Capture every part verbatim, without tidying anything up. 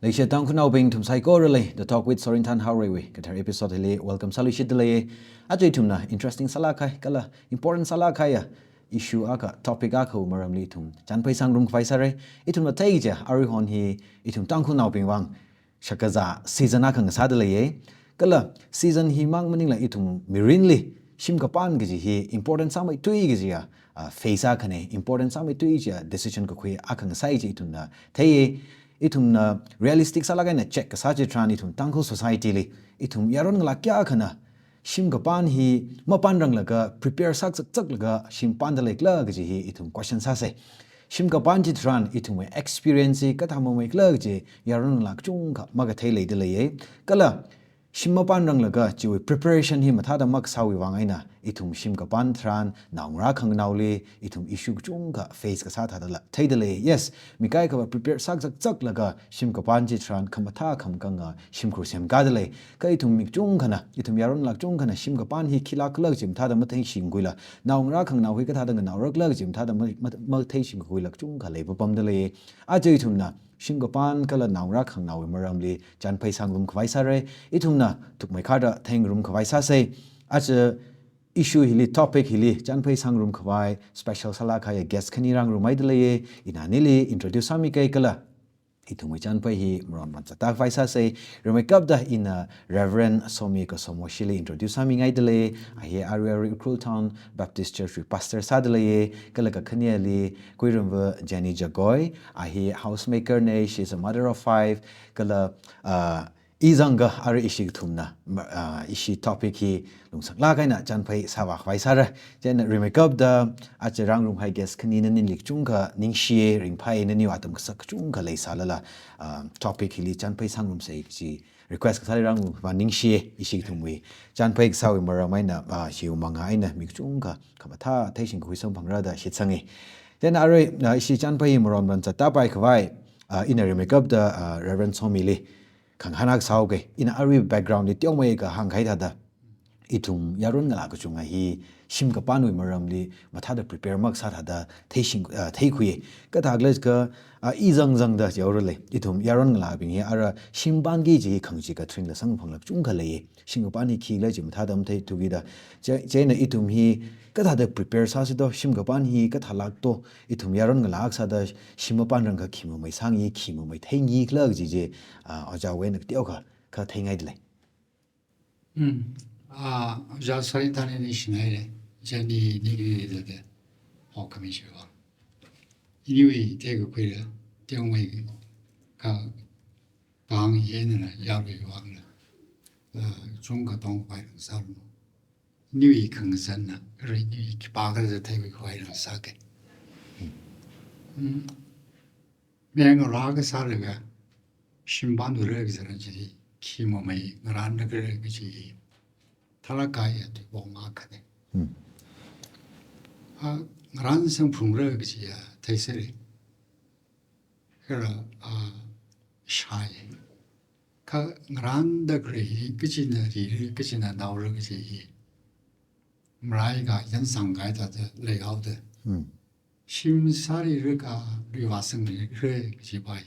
Leishiya Tangkhulnaobing, nathum saikorali The Talk with Sorinthan Haorei wui kathar episode hili welcome sāluishitdalei. Aja ithumna interesting sālāk kahai kala important sālāk kahaiya issue akha, topic akhawui maramli ithum chānphai sāngarum khavai sāra. Ithumna theikaja aruihon hi ithum Tangkhulnaobing vang shakazā season akha ngasādalei. Kala season himang maningla ithum mirinli shim kapān kaji hi important sāmeithui kajiya, ah, phase akhana, important sāmeithui kajiya decision kakhui akha ngasai kaji ithumna theiya. Ithumna realistic sālāk eina check kasā chitharan ithum Tangkhul society li ithum yaron ngalā kayākhana shim kapān hi mapānranglaga prepare sākazakzaklaga shim pāndalei khala kaji hi ithum question sāsa. Shim kapān chitharan ithumwui experience hi kathā mamei khala kaji yaron ngalā kachungkha makathei leidalei. Kala shim mapānranglaga chiwui preparation hi mathāda makasāwui vang eina ithum shim kapān tharan naongarā khanganaoli ithum issue kachungkha face kasā thādala theidalei. Yes, mi kaikhava prepare sākazakzaklaga shim kapān chitharan khamathā khamakanga shimkhur semkādalei. Kha ithum mi kachungkhana, ithum yaron ngalā kachungkhana shim kapān hi khilāk khala kaji mathāda matheishingkhuila, naongarā khanganao hi kathāda nganaora khala kaji mathāda ma-, ma-, matheishingkhuila kachungkha leipapamdalei. Aja ithumna shim kapān kala naongarā khanganaowui maramli chānphai sāngarum khavai sāra. Ithumna thukmeikharda theingarum khavai sāsa. Aja issue hili, topic hili chānphai sāngarum khavai special sālāk kahaiya guest khani rāngarumhaidalei. Ina anili introduce sāmikei kala ithumwui chānphai hi maronmaron zatda khavai sāsa. Rimeikapta ina Reverend Somi Kasomoshili introduce sāmingaidalei. A hi arui arui Ukhrul Town Baptist Church wui pastor sādalei. Kala kakhaneli Kuirumva Jenny Jagoi, a hi housemaker na, she is a mother of five. Kala, ah, i zangkha arui ishi kathumna, ma-, ah, ishi topic hi lungsanglāk eina chānphai sāvā khavai sāra. Chieina rimeikapta aja rāngarumhai guest khani nanili kachungkha ningshiya, ringphāya, naniwui atam kasak kachungkha leisālala, ah, topic hili chānphai sāngarumsa kaji request kasāli rāngarumva ningshiya. Ishi kathumwui chānphai kasāwui maram eina, ah, hiwui manga eina mi kachungkha khamathā theishingkhui samphangra da shitsanga. Chieina arui, ah, ishi chānphai hi maronmaron zatda pai khavai, ah, ina rimeikapta, ah, Reverend Somili khangahān akha sāhaoga. Ina arui background li teomeikha hāngkahai thāda ithum yaron ngalā kachunga hi shim kapānwui maramli mathāda prepare makasā thāda theishing, ah, theikhuiya. Kathā khala jiakha, ah, i zangzangda jihaoralei. Ithum yaron ngalābing hi ara shim pānki kaji hi khangachee katharingla samkaphangla kachungkha leiya. Shim kapān hi khi khala kaji mathāda matheithuakida. Chi-, chieina ithum hi kathāda prepare sāsi do, shim kapān hi kathālāk do, ithum yaron ngalā akha sāda shim mapānrangakha khi mamei sāngi, khi mamei theingi khala kaji chi, ah, ojāwui eina kateokha kha theingaidalei. Mm. Ah, ojā Sorinthan ningshingailei. Jenny, nili dada. Hokami shiwa. Iniwui theikakhuila, teomeikha kahāng hi einala yaruiwui vangla, ah, chungkha tongpai sālu. Iniwui khangazanna, arui iniwui khipākha theiwui khavai eina sāga. Mm. Mayarnao akha sālaga shim pānluira kaji tharan chi khi mamei ngarānlākra kaji hi tharlāk kahaiya tuipong akhana. Hmm. Ah, ngarān samphungra kajiya theisera. Kala, ah, shāi. Kha ngarānda khalei hi kachina rira, kachina naora kaji hi maraikha yansang kahai thāda leihaoda. Hmm. Shim sārirakha lui vāsangra kaji pa hi,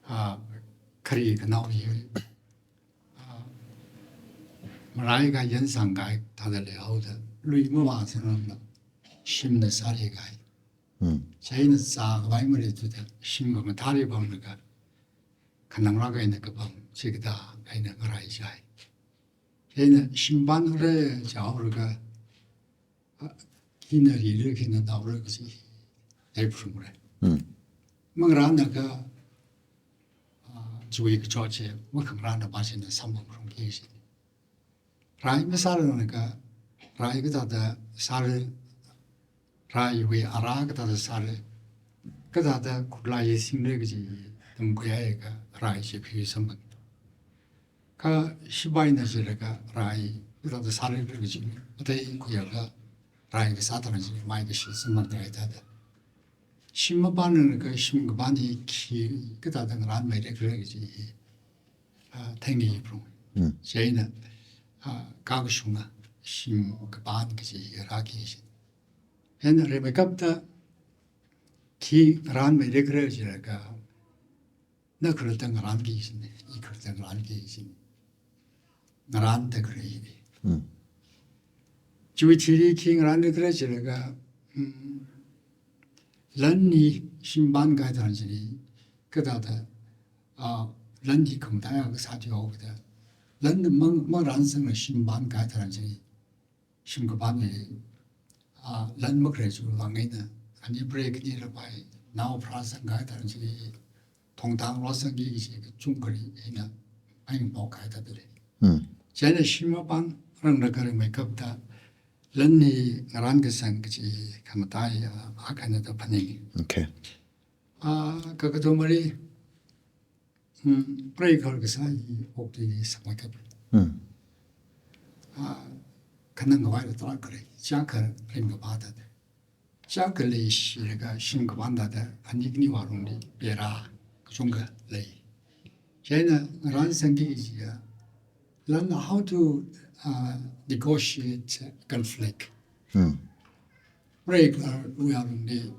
ah, khare khanao hi, ah, maraikha yansang kahai thāda leihaoda, lui mavāsangrangla shimna sāri kahai. Hmm. Chieina zākhavai maleithuda shim khamathāli pamlaga khananglāk eina kapam chikathā eina ngaraichai. Chieina shim pānra jihaolaga, ah, khina rira, khina naora kaji hi theiphalungra. Hmm. Mangarānakha, ah, chiwui kachot chi makhangarānapa china samphangphalungki kaji. Rai masāranglakha, rai kathāda sāra, raiwui ara kathāda sāra, kathāda khutlai singra kaji tamkhuiakha rai chi phi samphang. Kha shipaina jilaga rai kathāda sāra kaji matheikhuiakha rai kasā tharan chi maikashi samphangda leida. Shim mapānranglaga shim kapān hi khi kathāda ngarānmeira khala kaji hi, ah, theingaiphalung. Hmm. Chieina, ah, kakashunga shim kapān kaji hi rāki kaji. Chieina rimeikapta khi ngarānmeira khala jilaga, Na khararda ngarānki kajina, i khararda ngarānki kajina. Ngarānda khalei. Hmm. Chiwui thili khi ngarānda khalei jilaga, hmm, lan hi shim pānkahai tharan chili, kathāda, ah, lan hi khamataiya kasā thihaokida, lan mang, mangarānsangla shim pānkahai tharan chili, shim kapān hi, ah, lan makhalei chiwui vang eina, ani prei khani rāpai, nao pharāsangkahai tharan chili, thongthang rosangki kaji kachungkhali eina, ai ngaphok kahai thāda lei. Hmm. Chieina shim mapānranglakha ringmeikapta, lan hi ngarānkasang kaji khamataiya, ah, akhana da phaning. Okay. Ah, kakathumali, hmm, prei kahar kasā hi okathuili sāmeikap. Hmm. Ah, khanang khavai la tarākha lei, chiyākha ringkaphā thāda. Chiyākha leishilaga shim kapān thāda, ani khani vālungli pera kachungkha lei. Chieina ngarānsangki kajiya, lan how to, uh, negotiate conflict. Hmm. Prei kaharawui alungli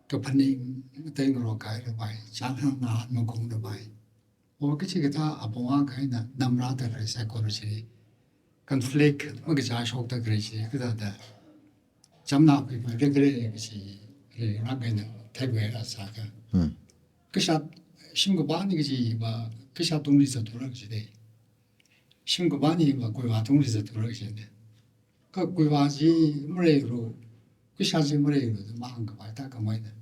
kaphaning, teingarok kahai rāpai, chānhān nahān makhong rāpai. O kachikathā apong akha eina namrāda khalei psychology li, conflict makachā shokda khalei chi, kathāda chamna khuipai khalei khalei kaji, ri rākahai eina theikhuira sākha. Hmm. Kashāt, shim kapān hi kajiva, kashāt tungli zatthuira kaji lei. Shim kapān hiva kuivā tungli zatthuira kajina. Kha kuivā chi maleilu, kashāt chi maleilu da mahāngkapai thākhamei eina,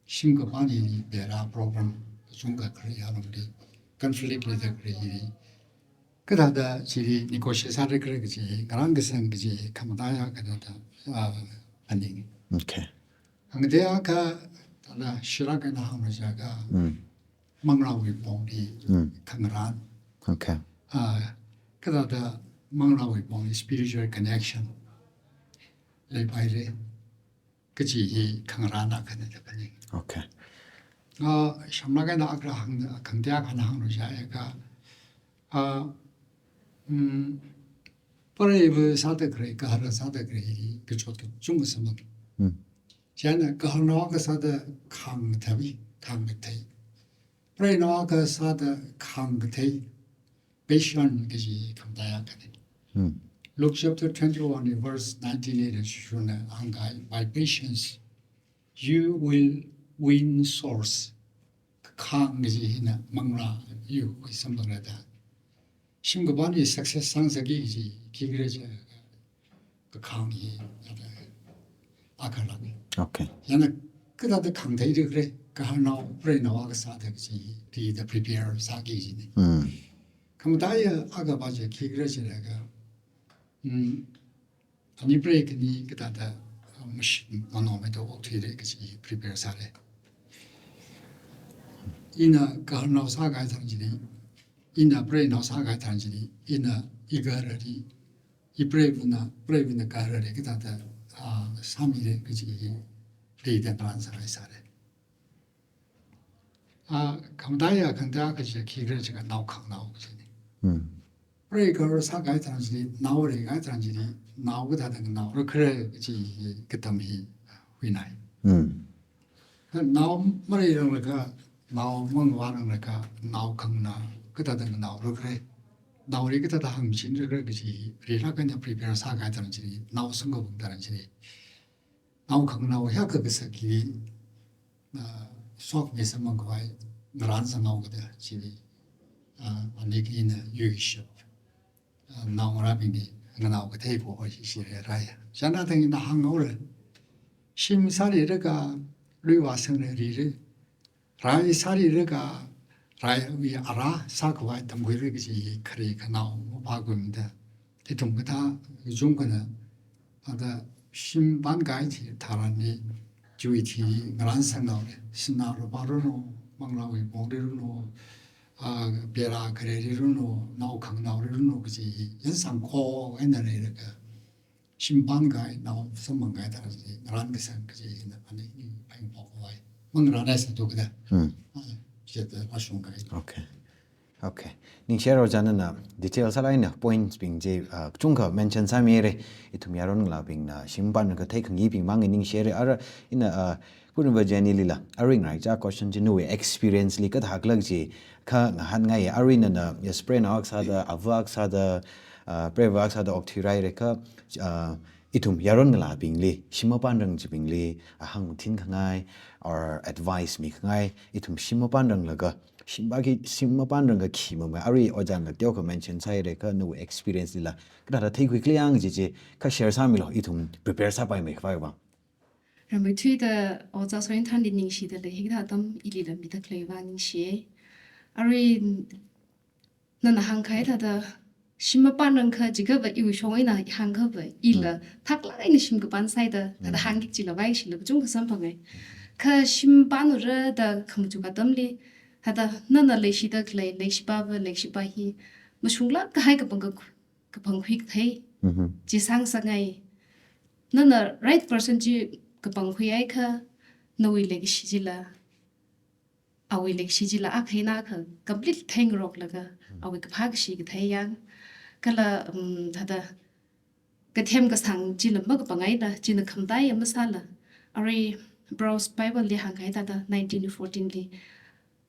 shim kapān hi pera problem kachungkha khalei alungli, conflict leida khalei hi, kathāda chili negotiate sāra khalei kaji, ngarānkasang kaji khamataiya akhana da, ah, phaning. Okay. Hāngda akha, thāda shira eina hānglu jiakha, Hmm. manglāwui pongli, Hmm. khangarān. Okay. Ah, kathāda manglāwui pongli spiritual connection leipaira kaji hi khangarān akhana da phaning. Okay. Ah, shamlāk eina akha hāng, khangatei akhana hānglu jiakha, ah, mm, preiva sāda khalei, gahar sāda khalei hi kachot kachungkha samphang. Hmm. Chieina gaharnao akha sāda khāngkathei, khāngkathei. Preinao akha sāda khāngkathei, patient kaji khamataiya akhana. Hmm. Luke chapter twenty-one verse nineteen li Jishuna hāngkahai, "By patience, you will win souls." Kakhāng kaji hina manglā yuwui samphangra da. Shim kapān hi success sāngasakki kaji khikhala jiakha, kakhāng hi, ah, akha lāka. Okay. Chieina kathāda khāngtheira khala, gaharnao, preinao akha sāda kaji hi, rida prepare sāki kajina. Hmm. Khamataiya akhava chi khikhala jilaga, mm, ani prei khani kathāda, ah, machine mano meida okthuira kaji prepare sāra. Ina gaharnao sākahai tharan chili, ina preinao sākahai tharan chili, ina i gaharli, i preivana, preivana gaharli kathāda, ah, sāmira kaji hi rida ngarānsāngai sāra. Ah, khamataiya khangatei akha chi khikhala jiakha nao khanganao kajina. Hmm. Prei gahar sākahai tharan chili, nao leikahai tharan chili, nao kathāda nganaora khala kaji hi katam hi huinai. Hmm. Kha nao maleiranglakha, nao mangavāranglakha, nao khanganao kathāda nganaora khala, naoli kathāda hāngchinra khala kaji hi rilāk eina prepare sākahai tharan chili, nao samkaphang tharan chili, nao khanganao hiyākha kasā hi, ah, shokmi samphang khavai ngarānsanghaokida chili, ah, ani khani yuishap, ah, naongarābingli nganao kathei po shi shi re rai. Chieina thang ina hānghaora. Shim sārilaga lui vāsangra rira. Rai sārilaga, raiwui ara sākhavai tamkhuira kaji hi khare khanao maphākhuimada, ithum kathā kachungkhana, ada shim pānkahai chi tharanli, chiwui thili ngarānsanghaora, sinā lupā ranu, manglāwui pongli ranu, ah, pera khareli ranu, nao khanganaoli ranu kaji hi, yangsangkho eina leilaga, shim pānkahai, nao samphangkahai tharan chili, ngarānkasang kaji hina, ani hi phaning phok khavai mangarānhaisā thuka da. Hmm. Ah, chithāda vāshungkahai. Okay. Okay. Ningshi haira ojā, nana detail sālāk eina points bing chi, ah, kachungkha mention sāmira, ithum yaron ngalābingna shim pānlaga theikhangaibing mang ningshi haira. Ara ina, ah, Purniva Jenny lila, arui ngaraicha question chi nawui experience li kathākhala chi kha ngahānngai, arui nana, yes, preinaowui sāda, avāwui sāda, uh, preiva̱wui sāda okthuirai rekha, uh, ithum yaron ngalābingli, shim mapānrang chibingli, ahāng thin khangai, or advice mi khangai, ithum shim mapānranglaga, shim ba khi, shim mapānranga khi mamai, arui ojāna teokha mention sāi rekha, nawui experience lila, kathāda theikhui khala yang chi chi, kha share sāmilo, ithum prepare sāpaimei khavai vang. Rambai thuida, ojā Soyinthang li ningshida lei, hikathā atam ili la mida khalei vang ningshi. Arui nana hāngkahai thāda, shim mapānrang kha jiakha va iwui shong eina hāngkha va, ila Mm. thaklāk eina shim kapān sāhaida, thāda Mm. hāngki kajila vaishila kachungkha samphangai. Kha shim pānura da khamachuk atamli, thāda nana leishida khalei, leishipa va, leishipa hi, mashunglāk kahai kapangkha, kapangkhui kathei, Mm-hmm. chi sāngasakngai. Nana right person chi kapangkhui haikha, nawui leikashi chila, awui leikashi chila akha eina akha complete theingaroklaga, Mm. awui kaphā kashi kathei yang. Kala, um, thāda, kathem kasāng chila makapangaila, china khamataiya masāla. Arui Browse Bible li hāngkahai thāda, nineteen fourteen li,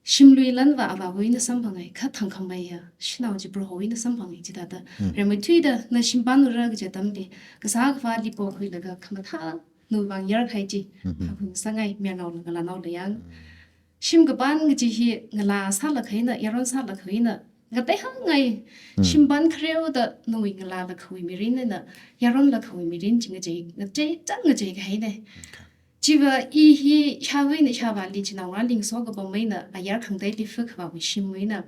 shimlui lan va avāwui eina samphangai, kha thangkhameiya shanao chi Prohowui eina samphangai chi thāda. Mm. Rambai thuida, na shim pānura kaji atamli, kasā akhavāli pokhuilaga khamathā nawui vang yarkahai chi, Mm-hmm. hāngkhui ngasakngai, mayarnaola ngalānaola yang. Mm. Shim kapān kaji hi ngalā sālakha eina, yaron sālakha eina, ngateihāngngai, Mm. shim pān khareo da nawui ngalālakhawui mirin eina, yaronlakhawui mirin chi ngachei, ngachei, chang ngachei kahaina. Okay. Chiva i hi ishāva̱ eina ishāvāli chinaongarāli ngaso kapam eina, ayar khangateili fuk khavāwui shimwui eina,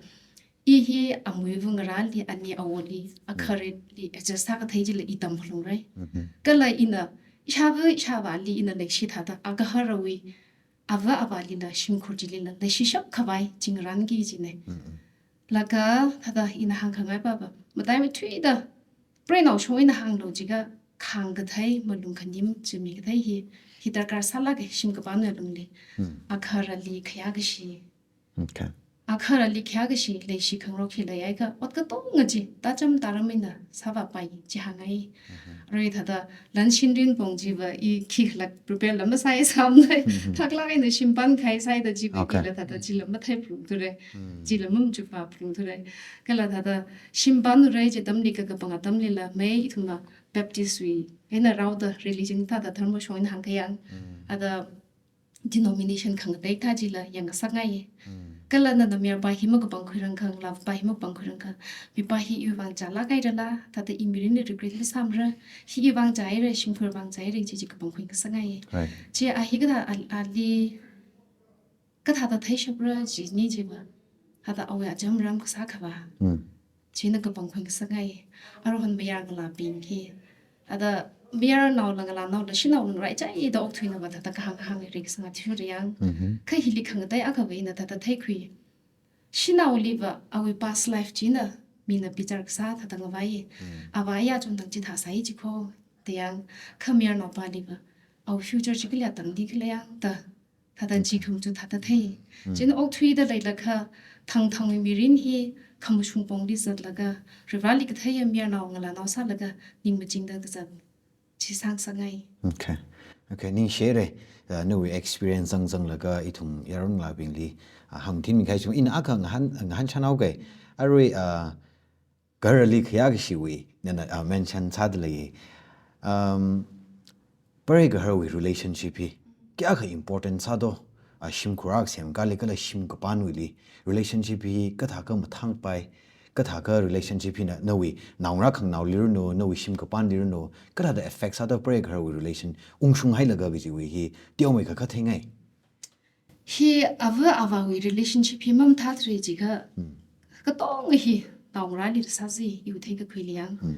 i hi amuiva̱ ngarāli, ani awoli, Mm. agahara̱li adjust sākathei chila i tamphalungrai. Mm-hmm. Kala ina, ishāva̱ ishāvāli ina leikashi thāda, agahara̱wui, ava̱ avālila, shimkhur chilila, leishishap khavai, chingrānki kajina. Mm-hmm. Laga, thāda ina hāngkhangai papa, mataimeithuida, preinao shong eina hānglu jiakha, khāngkathei, malung khanim, chimi kathei hi, hi darkar sālāka shim kapānwui lungli. Mm. Agahara̱li khayākashi. Okay. Agahara̱li khayākashi, leishi khangarok hi leihaikha, ot katonga chi, tacham taram eina sāvāpai, chi hāngngai. Mm-hmm. Arui thāda, lan shinrin pong chiva, i khikhalak prepare la masāi sāmnai, Mm-hmm. thaklāk eina shim pānkahai sāhaida chiva Okay. kila thāda, chila mathei phalungthurai, Mm. chila mamachukvā phalungthurai. Kala thāda, shim pānura kaji atamli kakapang atamlila, mei ithumna Baptist wui, eina raoda religion thāda dharma shong eina hāngkha yang. Mm. Thāda denomination khangatei thā chila yangngasakngai. Mm. Kala nana mayarpa hi makapangkhuirangkha, ngalāpa hi makapangkhuirangkha, mipa hi iwui vang chālāk hairala, thāda i mirinli regret masāmara, hi iwui vang chāhaira, shimkhurwui vang chāhaira, chi chi kapangkhui ngasakngai. Right. Chi a hikathā a, ali, kathāda theishapra chi ni chiva, thāda awui acham ram kasā khavā. Mm. China kapangkhui ngasakngai. Aruihon mayar ngalābing hi, thāda mayarnaola ngalānaola shanao ngaraichaida okthuinava thāda kahāng hāngri kasāng athishurda yang. Mm-hmm. Kha hili khangatei akhava ina thāda theikhui. Shanaoliva awui past life china mina bichar kasā thāda ngavai. Mm. Avā ya chungtang chithā sāi jikho, da yang, kha mayarnaopaliva awui future chi kali tangdi khala yang da. Thāda Okay. chi khamachuk thāda thei. Mm. China okthuida leilakha, thangthangwui mirin hi khamashung pongli zatlaga, Varivarāli katheiya mayarnao ngalānao sālaga, ning machingda kazat chi sāngasakngai. Okay. Okay, ningshire, uh, nawui experience zangzanglaga ithum yaron ngalābingli, uh, hāngthinmi kahai chung, ina akha ngahān, ngahān chānhaoke. Arui, uh, gaharli khayākashiwui, nana, uh, mention sāda lei. Um, preigaharwui relationship hi kayākha important sādo, uh, shimkhur akha semkali kala shim kapānwuili, relationship hi kathākha mathāngpai, kathākha relationship hina nawui naongarā khanganaoli ranu, nawui shim kapānli ranu, kathāda effect sāda preigaharwui relation, ungshunghailaga kajiwui hi, teomeikha kha theingai. Hi avā avāwui relationship hi mamathāthri jiakha, Hmm. katonga hi naongarāli sāzi, iwui theikakhuili yang. Hmm.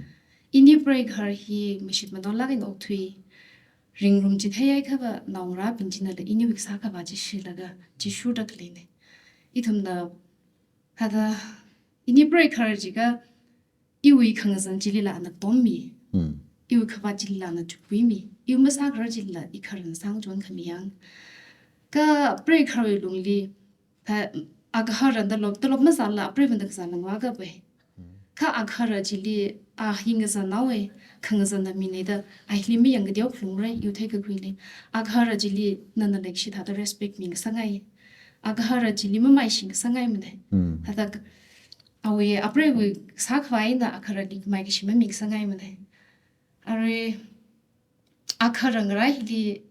Ini preigahar hi mashit manonlāk eina okthui, ringrum chitheihaikha va naongarābing chinala iniwui kasā khavā chi shilaga, chi shurda khaleina. Ithumna, thāda, ini preigahar jiakha, iwui khangazan chilila ana tommi. Hmm. Iwui khavāt chilila ana chukpuimi. Iwui masākharar chilila i kharan sāngachon khami yang. Kha preigaharwui lungli, thā, agahar rān talop, talop mazāla, apreiva̱na kazāla ngavā kapai. Hmm. Kha agahara chili, a hi ngazannaowui, khangazanna mina da, a hili mayangkateo khalungra, iwui theikakhuili. Agahara chili nana leikashi thāda respect mingasangai. Agahara chili mamaishingasangaimana. Mm. Thāda k-, awui apreiwui sākhavai eina agaharali khamai kashi mamingasangaimana. Arui agahara ngarā hili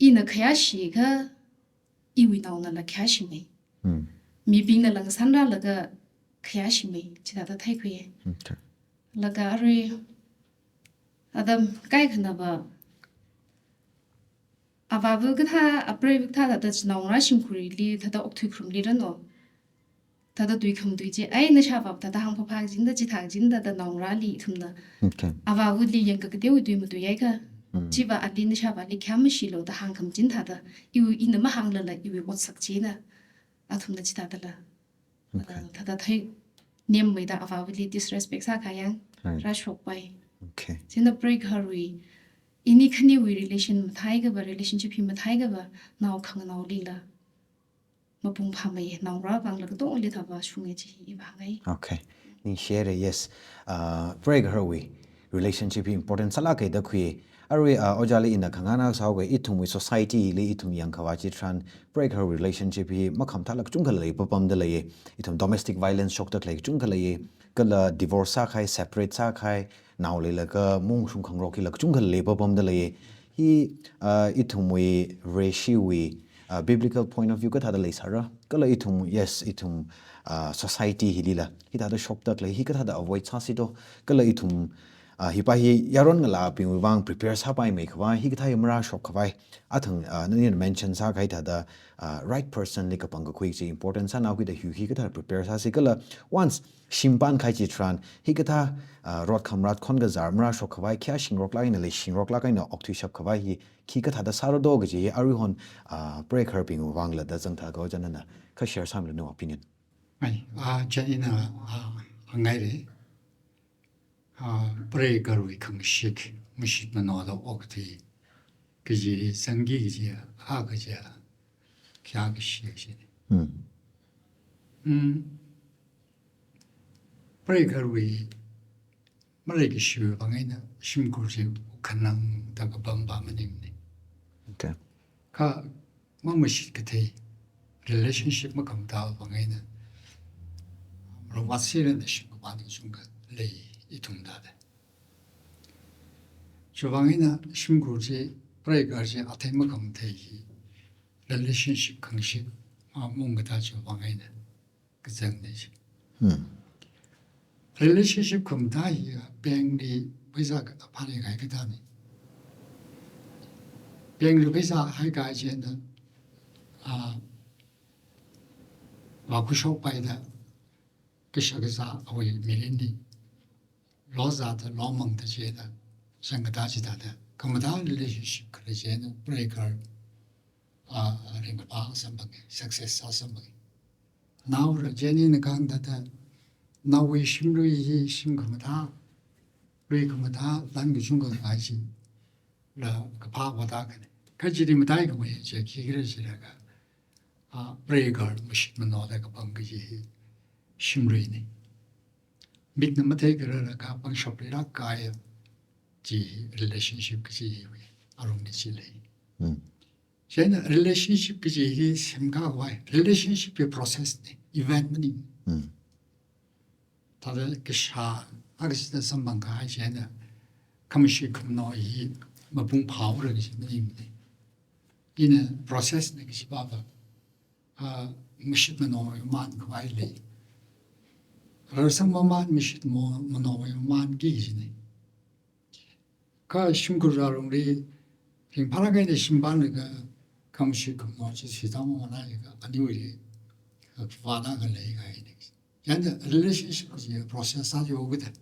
ina khayāshi kha iwui naonala khayāshimei. Hmm. Mibingna lang sanralaga khayāshimei, chithāda theikhuiya. Okay. Laga arui, atam kaikhanava, avāva kathā, apreiva kathā thāda chinaongarā shimkhurli, thāda okthui kharumli rano. Thāda tui khamatui chi, ai, nashāvā thāda hāngphāphā kajina, chithā kajina, thāda naongarāli ithumna. Okay. Avāvali yangkakateo tui matuiya kha. Mm. Chiva ali nashāvāli khayā mashilu da hāngkhamachin thāda, iwui ina mahānglala, iwui otsak china. Athumna chithādala. Okay. Thāda thei nemmeida avāvali disrespect sākahai yang, Right. rāshokpai. Okay. Chieina preigaharwui, ini khaniwui relation mathāi kava, relationship hi mathāi kava, nao khanganaolila mapung phāmei, naongarā vangla katongli thāva shunge chi hi vāngai. Okay. Ningshihaira, yes. Uh, preigaharwui relationship hi important sālāka da khui. Arui, uh, ojāli ina khangahān sāhaoga ithumwui society li ithum yangkhavā chitharan preigahar relationship hi makhamathāla kachungkha lei, papamda lei. Ithum domestic violence shokda khalei kachungkha lei. Kala divorce sākahai, separate sākahai, nao leilaga mungshung khangarok hila kachungkha lei, papamda lei. Hi, uh, ithumwui Vareshiwui, uh, biblical point of view kathāda leisāra. Kala ithum, yes, ithum, uh, society hilila hithāda shokda khalei hi kathāda avoid sāsi do. Kala ithum, uh, hipa hi yaron ngalābingwui vang prepare sāpaimei khavai, hikathā hi marāshok khavai. Athang, uh, nani mention sākahai thāda, uh, right person li kapangkakhui chi important sānao kida hi hi kathāda prepare sāsi kala once shimpān kahai chitharan, hikathā, uh, rot khamrat khon kazār marāshok khavai, khayāshingrok lāk eina leishingrok lāk eina okthuishap khavai hi, khi kathāda sāra do kaji hi aruihon, uh, preigaharbingwui vangla da zangthaga ojā nana kha share sāmilu nawui opinion. Ai, ah, chieina, ah, hāngngaira. Ah, preigaharwui khangashik, mashitmanoda okthui kaji, zangki kaji, a kaji, khayā kashi kaji. Hmm. Hmm. Preigaharwui maleikashiwui vang eina shimkhur chi khanangda kapam pa maningmana. Okay. Kha mamashit kathei relationship makhamathāwui vang eina, ravātsi randa shim kapān kachungkha lei ithumda da. Chiwui vang eina shimkhur chi, preigahar chi athei makhamathei hi relationship khangashik mamung katā chiwui vang eina kazangna chi. Hmm. Relationship khamathā hi, ah, bankli pheisā ka-, phālei kahai kathāna. Bankli pheisā haikahai chieina, ah, vākhuishokpaida, kashak kazā awui mirinli lozāda, lomangda chieina, zangkatā chithāda, khamathā relationship khalei chieina, preigahar, ah, ringkaphā samphange, success sāsamphange. Naora chieina kahāng thāda, naowui shimlui hi shim khamathā, lui khamathā, lan kachungkha ngai chila kaphā vāda khani. Kha chili mataikhamei chi khikhala jilaga, ah, preigahar mashitmanoda kapam kaji hi shimluina. Mikna matheikhararlaga pangshap leilāk kahai chi hi relationship kaji hiwui alungli chi lei. Hmm. Chieina relationship kaji hi semkakhavai, relationship hi process na, event maning. Hmm. Thāda kashā, a kashida samphang kahai chieina, khamashi khamano hi mapung phāhaora kaji maningmana. Ina process na kaji papa, ah, mashitmano mamānkhavai lei. Rarsang mamān mashitmo-, mano mamānki kajina. Kha shimkhur alungli, ringphālāk eina shimpānlaga, khamashi khamano chi sita mamānlaga, aniwuili, ah, vāda khalei kahaina. Chieina relationship chi process sāya kida.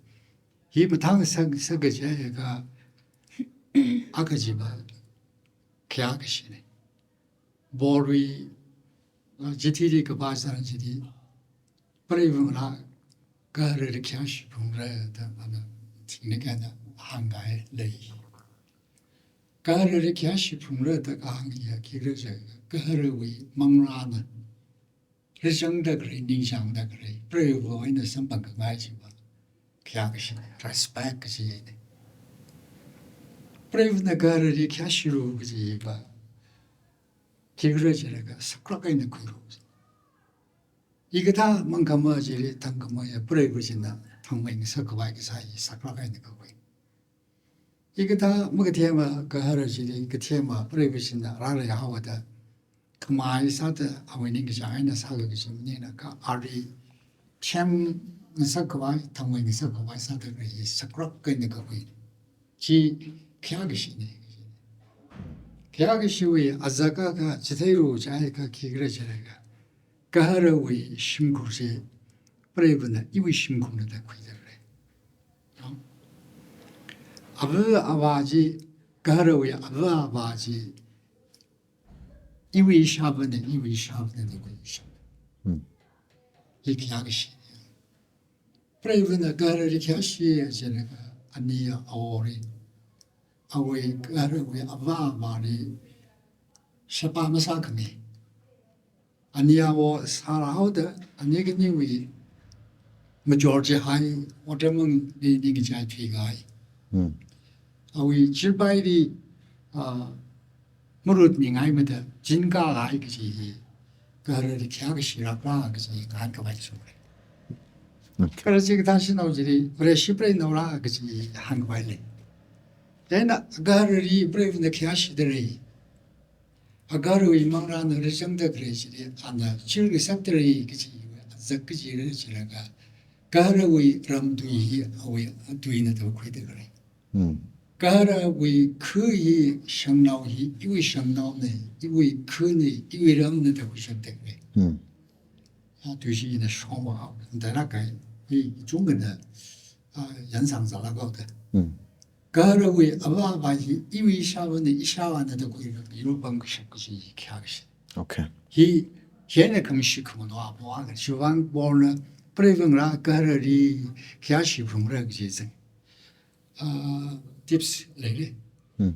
Hi mathāngasak, sak kaji hi kha, a kaji pa, khayā kashina. Borwui, ah, chithili kapā tharan chili, preiva ngalā gaharali khayāshi phungra da ana thingni kahaina hāngkahai lei. Gaharali khayāshi phungra da kahāng hiya khikhala jiakha, gaharawui manglāna rāzangda khalei, ningchāngda khalei, preiva eina samphang khangai chi pa, khayā kashi, respect kaji. Preivana gaharali khayāshilu kaji pa, khikhala jilaga saklāk eina khuilu. Hikathā mangkhama chili thangkhameiya preiva china thangmei ngasakkhavai kasā hi saklāk eina kakhui. Hikathā makathema gahara chili kathema preiva china rāleihaoda, khamei sāda awui ningkachāng eina sākakhui chi maningla, kha ali them ngasakkhavai, thangmei ngasakkhavai sāda khalei hi saklāk eina kakhui. Chi khayā kashina. Khayā kashiwui azak akha chitheilu jiakha khikhala jilaga, gaharawui shimkhur chi preivana iwui shimkhurna da khuida khalei. Ava avā chi, gaharawui ava avā chi iwui ishāvāna, iwui ishāvāna da khuisha. Hmm. Hi khayā kashi. Preivana gaharali khayāshi jilaga, aniya awoli, awui gaharawui ava avāli sheba masākhami, aniya awo sālahaoda ani khaniwui major chihai, otram mang ni, ningkachai thuikahai. Hmm. Awui chirpaili, ah, marut mingaimada, jin kahai kaji hi, gaharali khayā kashi lākra kaji hi ngahānkhavai sāra. Okay. Kala chikathā shanao chili, Vareshi preinaora kaji hi hāngkhavai lei. Chieina gaharali preivana khayāshida lei. Agaharawui manglāna rāzangda khalei chili, ana chirngasakda lei kaji, azak kajila jilaga, gaharawui ram tui hi awui tuina da khuida khalei. Hmm. Gaharawui khu hi, shangnao hi iwui shangnaona, iwui khuna, iwui ramna da khuishapda khalei. Hmm. A, tui chi ina shongva hao, da rākahai, hi chungkha da, a, yangsang zala kau da. Hmm. Gaharawui ava avā hi iwui ishāvāna, ishāvāna da khuilaga yur pamkashap kaji hi khayā kashi. Okay. Hi, hi eina khamashit khamano apong akha, chiwuivang Paulna preivangarā gaharali khayāshi phungra kaji zang. Ah, tips leili. Hmm.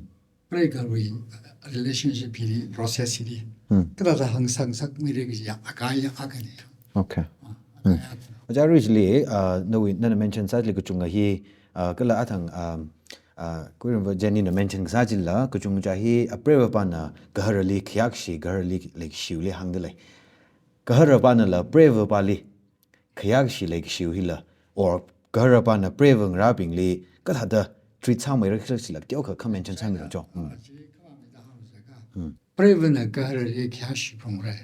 Preigaharwui, ah, relationship hili, process hili. Hmm. Kathāda hāngsang ngasakmeira kaji ya, akha ya akhana. Okay. Ah, hmm. Akha ya akhana. Ojā Ruishli, ah, nawui, nana mention sāli kachungkha hi, ah, kala athang, ah, ah, khuirumva Jennyna mention kasā chila, kachungkha hi, ah, preivapana gaharali khayākashi, gaharali leikashiwuili hāngda lei. Gaharapanala preivapali khayākashi leikashiwui hila, or gaharapana preivangarābingli kathāda treat sāmeira khala chila teokha kha mention sāmilu cho. Hmm. Hmm. Preivana gaharali khayāshi phungra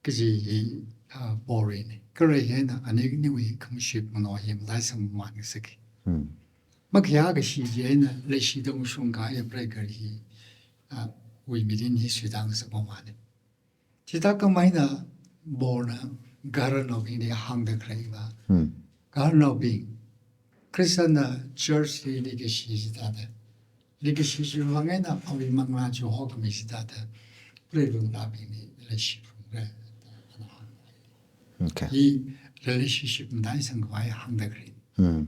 kaji hi, ah, Paulwuina. Kala hina ani khaniwui khamashit mano hi mataisangmamān ngasaka. Hmm. Makhayākashi chieina leishida mashungkahai preigahar hi, ah, wui mirin hi suitāngasakmamāna. Chithākhamei eina Paulna gaharnaobingli hāngda khaleiva. Hmm. Gaharnaobing, Christianna church li leikashi chithāda, leikashi chiwuivang eina awui manglā chihokhami chithāda, preivangarābingli leishi phungra. Okay. Hi relationship mataisangkhavai hāngda khalei. Hmm.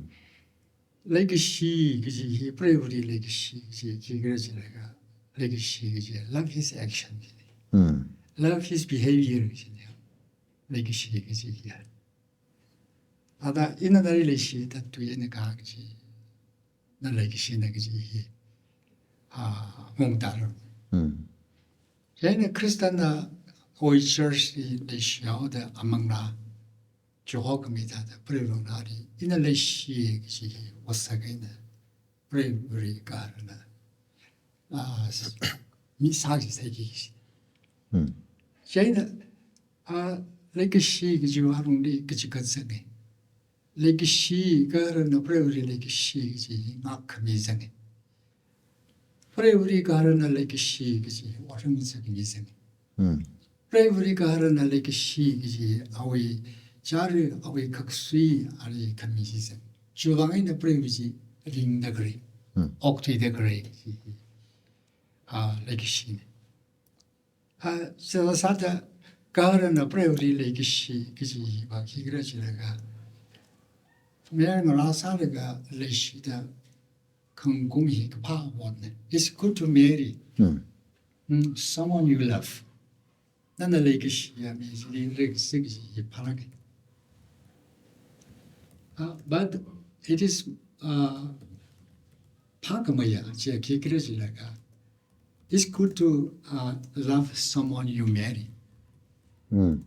Leikashi kaji hi, preivali leikashi kaji, khikhala jilaga, leikashi kaji, love his action. Hmm. Love his behavior kaji. Leikashi kaji hi. Thāda ina nali leishida tui eina ka kaji, na leikashina kaji hi, ah, mungtaro. Hmm. Chieina Christianna awui church li leishihaoda amanglā chihokhami thāda, preivangarāli ina leishi kaji hi otsak eina, preivali gaharana, ah, s-, mi sāki saiki kaji. Hmm. Chieina, ah, leikashi kajiwui alungli kachigat zanga. Leikashi, gaharana preivali leikashi kaji hi ngākkhami zanga. Preivali gaharana leikashi kaji otram ngasakmi zanga. Hmm. Preivali gaharana leikashi kaji awui chara, awui khaksui ali khami zanga. Chiwuivang eina preiva chi ringda khalei, hmm, okthuida khalei kaji hi, ah, leikashina. Ah, sāda sāda gaharana preivali leikashi kaji hiva khikhala jilaga, mayarngalā sālaga leishida khangkum hi kaphā vāna. It's good to marry. Hmm. Hmm, someone you love. Nana leikashiya mi chili leikashi kaji hi phālāka. Ah, but It is, uh, phākhamei ya, chi khikhala jilaga, it's good to, uh, love someone you marry. Mm.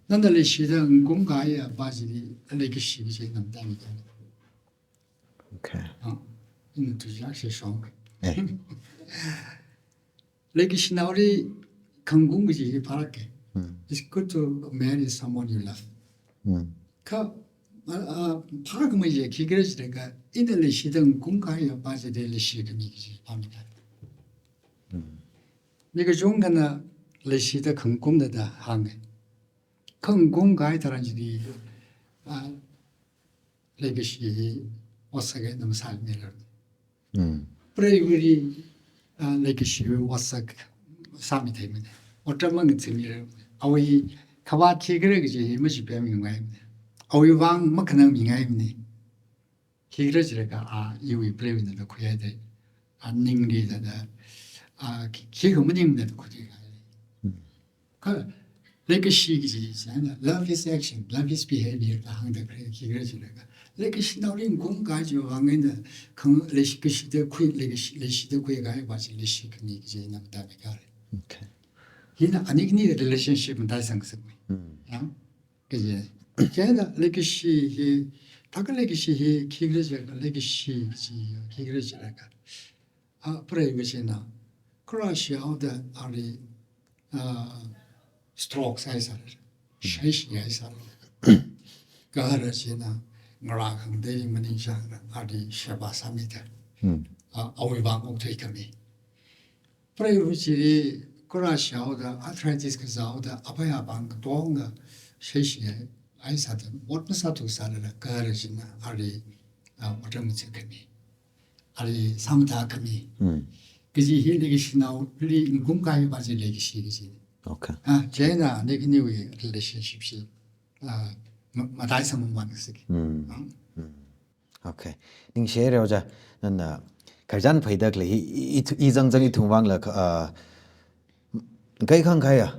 Nana leishida ngkung kahai apa chili leikashi kaji namda mi kala. Okay. Ah, ina tu ya shi shong. Eh. Leikashi naoli khangkung kaji hi phalāka. Mm. It's good to marry someone you love. Mm. Kha, ah, phākhamei ya khikhala jilaga, ina leishida ngkung kahai apa chili leishi khami kaji pamida. Mm. Mi kachungkhana leishida khangkung da da hānga. Khangkung kahai tharan chili, ah, leikashi hi otsak eina masāmira. Mm. Preivali, ah, leikashi hi otsak sāmitheimana. Otram mangachimira. Awui khavāt khikhala kaji hi machipemmingaimana. Awui vang makhanangmingaimana. Khikhala jilaga, ah, iwui preivana da khuihaida, ah, ningli da da, ah, khi, khikha maningda da khuihaida. Mm. Kha leikashi kaji china, love is action, love is behavior da hāngda khalei khikhala jilaga. Leikashi naoli ngkung kahai chiwui vang eina khang leikashi da khui, leikashi, leishida khui kahai apa chi leishi khami kaji namda mi kala. Okay. Hina ani khani relationship mataisang sāmei. Mm. Ya. Kaji. Chieina leikashi hi, thākha leikashi hi khikhala jilaga, leikashi kaji khikhala jilaga, ah, preiva china kharā shihaoda ali, ah, stroke sāhaisālala, shaishi haisālala, gahara china ngarā khangatei maningshangda ali sheba sāmida, Mm. ah, awui vang okthui khami. Preiva chili kharā shihaoda, arthritis kazāhaoda, apai apāng katonga shaishi haisāda, ot masāthu sālala, gahara china ali, ah, otram machik khami, ali sāmathā khami. Mm. Kaji hi leikashi naoli ngkung kahai apa chi leikashi kaji. Okay. Ah, chieina ani khaniwui relationship chi, ah, ma, mataisang mamān sāki. Mm. Ah. Mm. Okay. Ningshi haira oja, nana khararchan phaida khalei hi, i, i, i zangzang ithum vangla, ah, kai khangkhai ya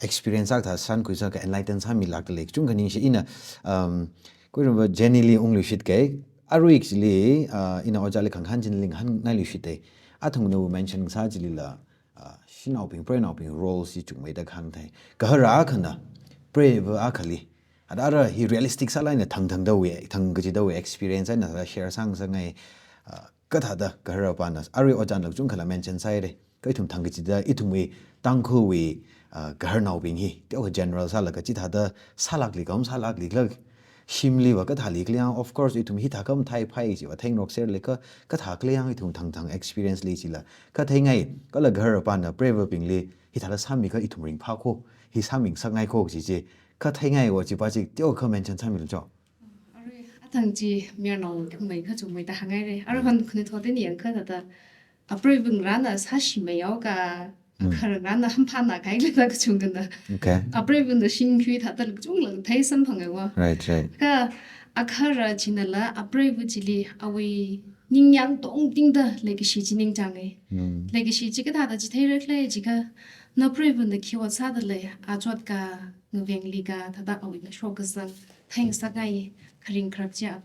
experience akha thā shānkhui sākha enlighten sāmilākda lei. Kachungkha ningshi ina, um, khuirumva Jenny li ungluishit kahai, arui chili, ah, ina ojali khangahān chili ngahānngai luishit kahai. Athang nawui mention sā chilila, ah, shanaobing, preinaobing role chi chungmeida khangthei. Gahara akhana, preiva akhali. Ada ara hi realistic sālāk eina thangthangdawui, thang kachidawui experience eina share sāngasakngai, ah, kathāda gahara apana, arui ojana kachungkhala mention sāhaira. Kha ithum thang kachida, ithumwui, Tangkhulwui, ah, gaharnaobing hi, teokha general sālaga chithāda sālākli, kam sālākli, kala shimliva kathāli khala yang, of course, ithum hithākha matheiphai chiva theingarokserlakha, kathā khala yang ithum thangthang experience li chila katheingai, kala gahara apana preivabingli hithāla sāmiakha ithum ringphā kho, hi sāmingasakngai kho kaji chi, katheingai va chiva chi teokha mention sāmilu cho. Arui, athang chi mayarnao khamei kachungmeida hānghaira. Arui hon khani thoteni yangkha thāda, apreivabing rāna sāshimei yaokha, Mm. agahara rāna hamphāna kahaila kachungkhana. Okay. Apreivabingna shimkhui thāda kachungla theisamphanga va. Right, right. Kha agahara chinala apreiva chili awui ningyāng tongtingda leikashi chi ningchānga. Mm. Leikashi chi kathāda chitheira khala jiakha, napreiva na khi ot sāda lei, achot ka, ngavengli ka, thāda awui ngashokkazang theingasakngai, kharing kharak chi a,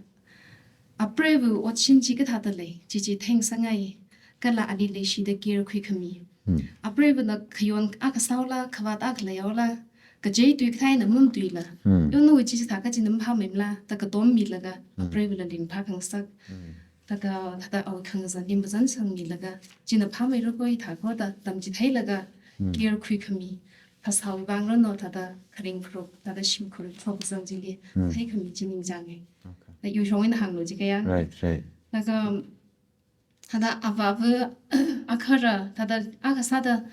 apreiva otshim chi kathāda lei, chi chi theingasakngai, kala ali leishida care khuikhami. Mm. Apreivana khayon akha sāhaola, khavāt akha leihaola, kachei tui kathā eina mamatuila. Mm. Yo nawui chi chithākha chi maphāmeimala, da katommilaga, Mm. apreivala ringphākhangasak. Mm. Laga thāda awui khangazan, ning phazan sangmilaga, china phāmeira kho hithākha da tamchitheilaga, Mm. care khuikhami. Phasāwui vang rano thāda kharing kharuk, thāda shimkhur shokkazang chili, Mm. theikhami chi ningchānga. Okay. Laga yuishong eina hānglu jiakha ya. Right, right. Laga, thāda avāva agahara, thāda akha sāda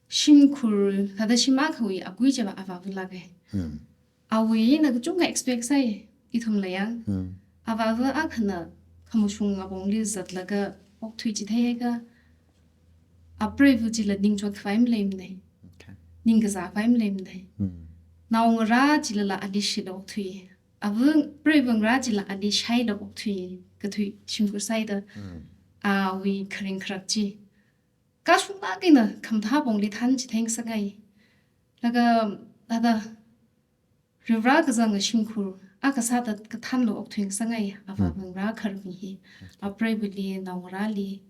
shimkhur, thāda shim akhawui akui chiva avāva lāka. Mm. Awuina kachungkha expect sāi, ithumla yang. Mm. Avāva akhana khamashung apongli zatlaga okthui chitheiakha, apreiva chila ningchot khavai maleimana. Okay. Ningkazā khavai maleimana. Mm. Naongarā chilala ali shila okthui. Ava preiva ngarā chila ali shaila okthui. Kathui shimkhur sāhaida. Mm. Awui kharing kharak chi. Kashunglāk eina khamathā apongli thanchitheingasakngai. Laga, thāda, rivra kazanga shimkhur, akha sāda kathānlo okthuingasakngai, avāva ngarā kharmi hi. Apreivali, naongarāli,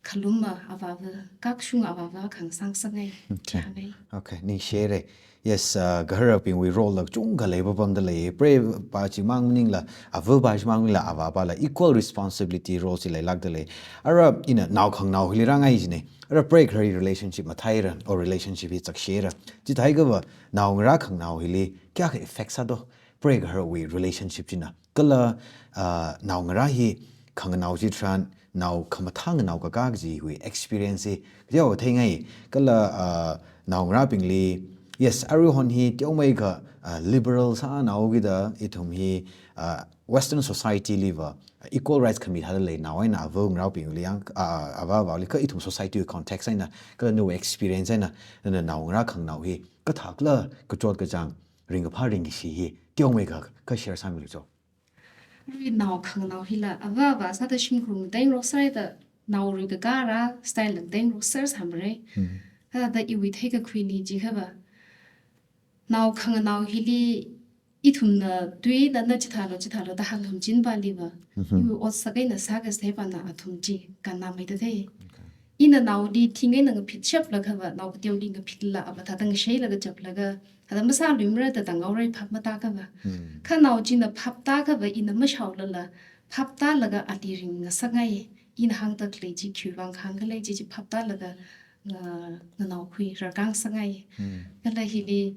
khalumma avāva, kakshung avāva khangasakngasakngai. Okay. Khangai. Okay, ningshire. Yes, uh, gaharabingwui role la chungkha leipapamda lei. Preiva chimang maningla, avāva chimang maningla, avāvāla equal responsibility role chi leilākda lei. Ara ina nao khanganao hili rāngai jine. Ara preigaharwui relationship matheira, or relationship hi chakshira. Chithākha va, naongarā khanganao hili kayākha effect sādo, preigaharwui relationship china. Kala, ah, naongarā hi khanganao chitharan, nao khamathā nganao kakā kajiwui experience hi kateokha theingai. Kala, ah, naongarābingli, yes, aruihon hi teomeikha, ah, liberal sānao kida ithum hi, ah, Western society liva equal rights khami thāda lei, nao eina avā ngarābingli yang, ah, avāvāli kha ithum society context eina, kala nawui experience eina, nana naongarā khanganao hi kathākhala kachot kachāng, ringkaphā ringkashi hi teomeikha kha share sāmilu cho. Arui nao khanganao hila, avāva sāda shimkhur ngateirok sāda, naorui kakā rā style ngateirok sāsāmara. Thāda iwui theikakhuili jikhava, nao khanganao hili ithumna tui nana chithālo, chithālo da hāngkhamachinpaliva, iwui otsak eina sākasai pana athum chi kannāmeida thei. Okay. Ina naoli thing eina ngaphitshaplakhava, nao kateoli ngaphitlā, avā thāda ngasheilaga chaplaga, thāda masāluimara da tanghaora phap matākhava. Kha nao china phap tākhava ina mashaolala, phap tālaga ali ringngasakngai, ina hāngda khalei chi khiwuivang hāngkhala chi chi phap tālaga nga, nganaokhui rarkāngasakngai. Kala hili,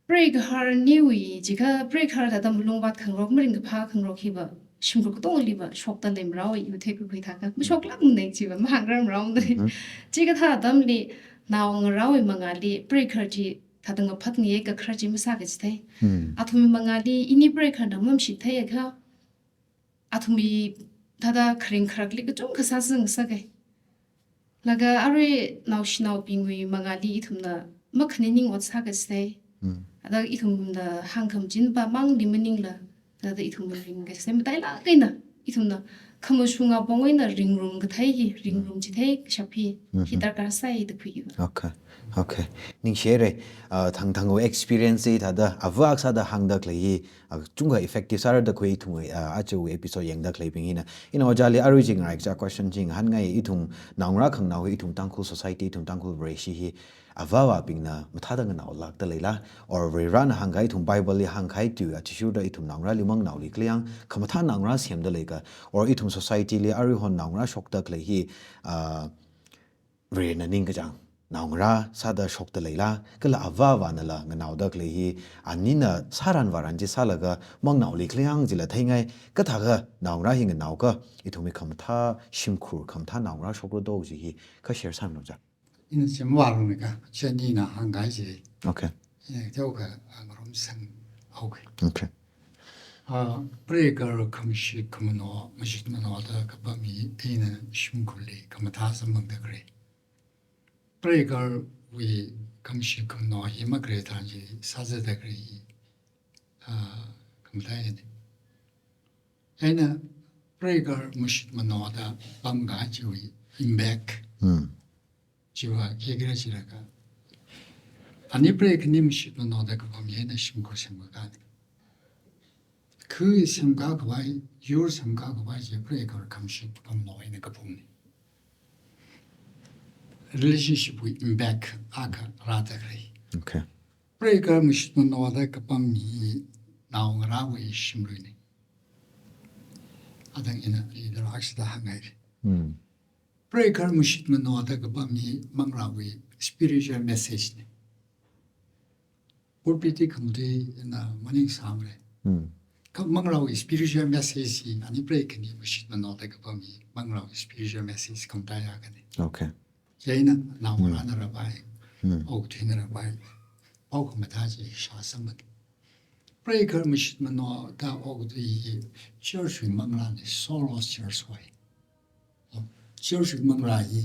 preigahar niwui jiakha, preigahar thāda malungvāt khangarok, maringkaphā khangarok hiva, shimkhur katongliva shokta leimarao, iwui theikakhui thākha mashoklākmana chiva mahāngrarmarao na. Chikathā atamli, naongarāwui mangāli preigahar chi thāda ngaphat ngayei gahar chi masākachithei. Athumwui mangāli ini preigaharna mamashitheiakha, athumwui thāda kharing kharakli kachungkha sāzangngasaka. Laga arui naoshinaobingwui mangāli ithumna makhaning ning ot sākasai. Thāda ithumna hāngkhamachinpamangli maningla, thāda ithumna ringkasai matailāk eina, ithumna khamashunga pong eina ringrum kathei hi, ringrum chithei kashap hi, hi darkar sāi da khuiya. Okay. Okay. Ningshire, uh, thangthangwui experience hi thāda, avā akha sāda hāngda khalei hi, ah, chungkha effective sāra da khui ithum, ah, ajawui episode yangda khaleibing hina. Ina ojāli arui chi ngarai kaja question chi ngahānngai, ithum naongarā khanganao hi, ithum Tangkhul society, ithum Tangkhul Vareshi hi, avāvābingna mathāda nganaolākda leila, or Varivarana hāngkahai, ithum Bible li hāngkahai tui athishurda ithum naongarāli manganaoli khaleiya, khamathā naongarā semda leika, or ithum society li aruihon naongarā shokda khalei hi, ah, Varena ningkachāng, naongarā sāda shokda leila, kala avāvānala nganaoda khalei hi, anina sāran vāran chi sālaga manganaoli khaleiya chila theingai, kathākha naongarā hi nganaokha, ithumwui khamathā shimkhur, khamathā naongarā shokra do chi hi, kha share sāmilu cha. Ina semvālungnika, chieina hāngkahai chi. Okay. Ina teokha, ah, ngarumsanghaoki. Okay. Ah, preigahar khamashit khamano, mashitmanoda kapam hi, ina shimkhurli khamathā samphangda khalei. Preigaharwui khamashit khamano hi makhalei tharan chi sāzada khalei hi, ah, khamathā hina. Eina preigahar mashitmanoda pamkahai chiwui impact. Chiva khikhala jilaga, ani preigaharna mashitmanoda kapam hi eina shimkhur semkakāna. Kha semkakhavai, yur semkakhavai chi preigahar khamashit khamano eina kaphungna. Relationship wui impact akha rāda khalei. Okay. Preigahar mashitmanoda kapam hi naongarāwui shimluina. Atang ina, ina rāshida hāngngaira. Preigahar mashitmanoda kapam hi manglāwui spiritual message na. Pulpit li khamtui ina maningsāmara. Kha manglāwui spiritual message hi ani preigahar mashitmanoda kapam hi manglāwui spiritual message khamathā akhana. Okay. Chieina naongarāna rāpai, okathuina rāpai, pao khamathā chi shāsangmana. Preigahar mashitmanoda okathui hi church wui manglāna, solos church hoi. Church wui manglā hi,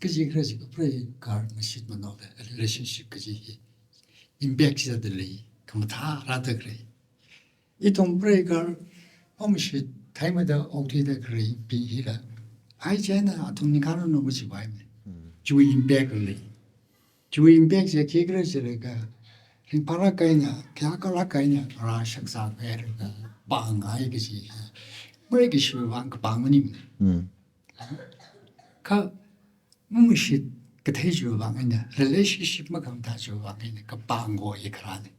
kachikathā chi preigahar mashitmanoda, relationship kaji hi impact sāda lei, khamathā rāda khalei. Ithum preigahar pamashit theimeida okthuida khaleibing hila, ai chieina athum ningkhān ranu machipaimana. Chiwui impact lei. Chiwui impact chi khikhala jilaga, Ringphālāk eina, kayākha lāk eina, ngarā shakzā kayākha pāngai kaji. Mareikashiwui vang kapāng maningmana. Mm. Kha mamashit kathei chiwui vang eina, relationship makhamathā chiwui vang eina, kapāng kaho hi kharāna.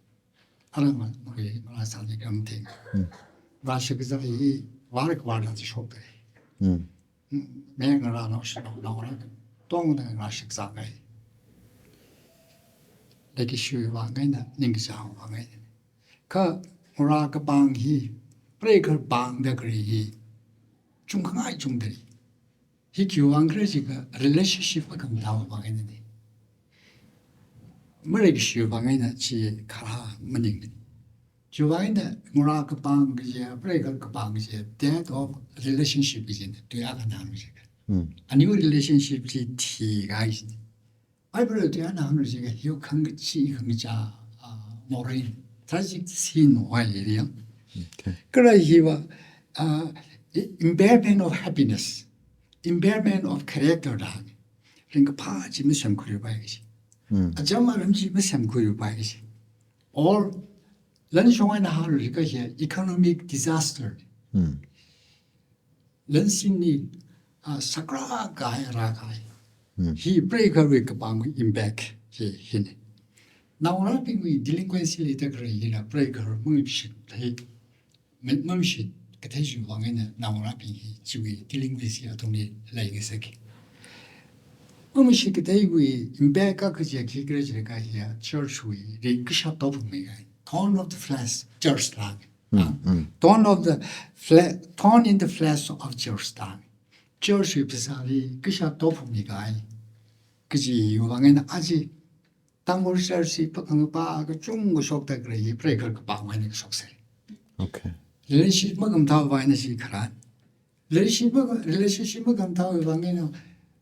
Ara ma, ma, ma, sāni kam thing. Mm. Ngarā shakzā hi, vāra kavāra chi shokdalei. Mm. Mm, me ngarā naoshinaonao rā, tongda ngarā shakzāngai. Leikashiwui vang eina, ningkachāngwui vang eina. Kha ngarā kapāng hi, pareikha pāngda khalei hi, chungkhangai chungdalei. Hi khiwui vang khala jiakha relationship makhamathāwui vang einana. Mareikashiwui vang eina chi kharā maningmana. Chiwui vang eina ngarā kapāng kaji, pareikha kapāng kaji, death of relationship kajina, tuiya khanang jiakha. Mm. A new relationship chi thikahai jina. Bible tuiya khanang jiakha, hiwui khangachee khangachā, ah, morei, tragic scene wai area. Okay. Kala hiva, ah, i-, impairment of happiness, impairment of character da. Ringkaphā chi masemkhuipai kaji. Mm. Acham aram chi masemkhuipai kaji. Or, lan shong eina hānglu jiakha hi economic disaster. Mm. Lan singli, ah, sakrā kahai rākahai. Mm. Hi pareikharwui kapāngwui impact hi, hina. Naongarābingwui delinquency leida khalei hila pareikhar mamashit thei, ma-, mamashit kathei chiwui vang eina naongarābing hi chiwui delinquency atungli leingasaka. Mamashit katheiwui impact akha chi khikhala jiakha hiya church wui ringkashap tophungmi kahai. Thorn of the flesh, church lānga. Mm, mm. Thorn of the fle-, thorn in the flesh of church lānga. Church wui phasāli kashap tophungmi kahai. Kajiwui vang eina aja Tangkhul church hi pakhangapa kachungkha shokda khalei hi pareikhar kapāng eina kashoksa. Okay. Relationship makhamathāwui vang eina chi kharā. Relationship ma-, relationship makhamathāwui vang eina,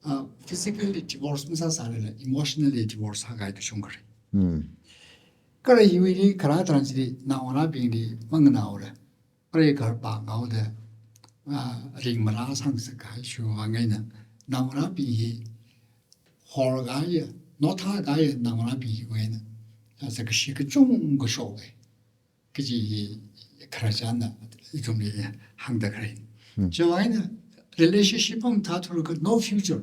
ah, physically divorce masāsālala, emotionally divorce sākahai kachungkha lei. Mm. Kala hiwuili kharā tharan chili naongarābingli manganaora. Pareikhar pānghaoda, ah, ringmarā sāngasakkahai chiwui vang eina, naongarābing hi horkahaiya, nothākahaiya naongarābing hiwui eina, ah, zakkashi kachungkha shoka. Kaji hi khararchanna ithumli hāngda khalei. Hmm. Chiwui vang eina relationship makhamathā thurkha no future.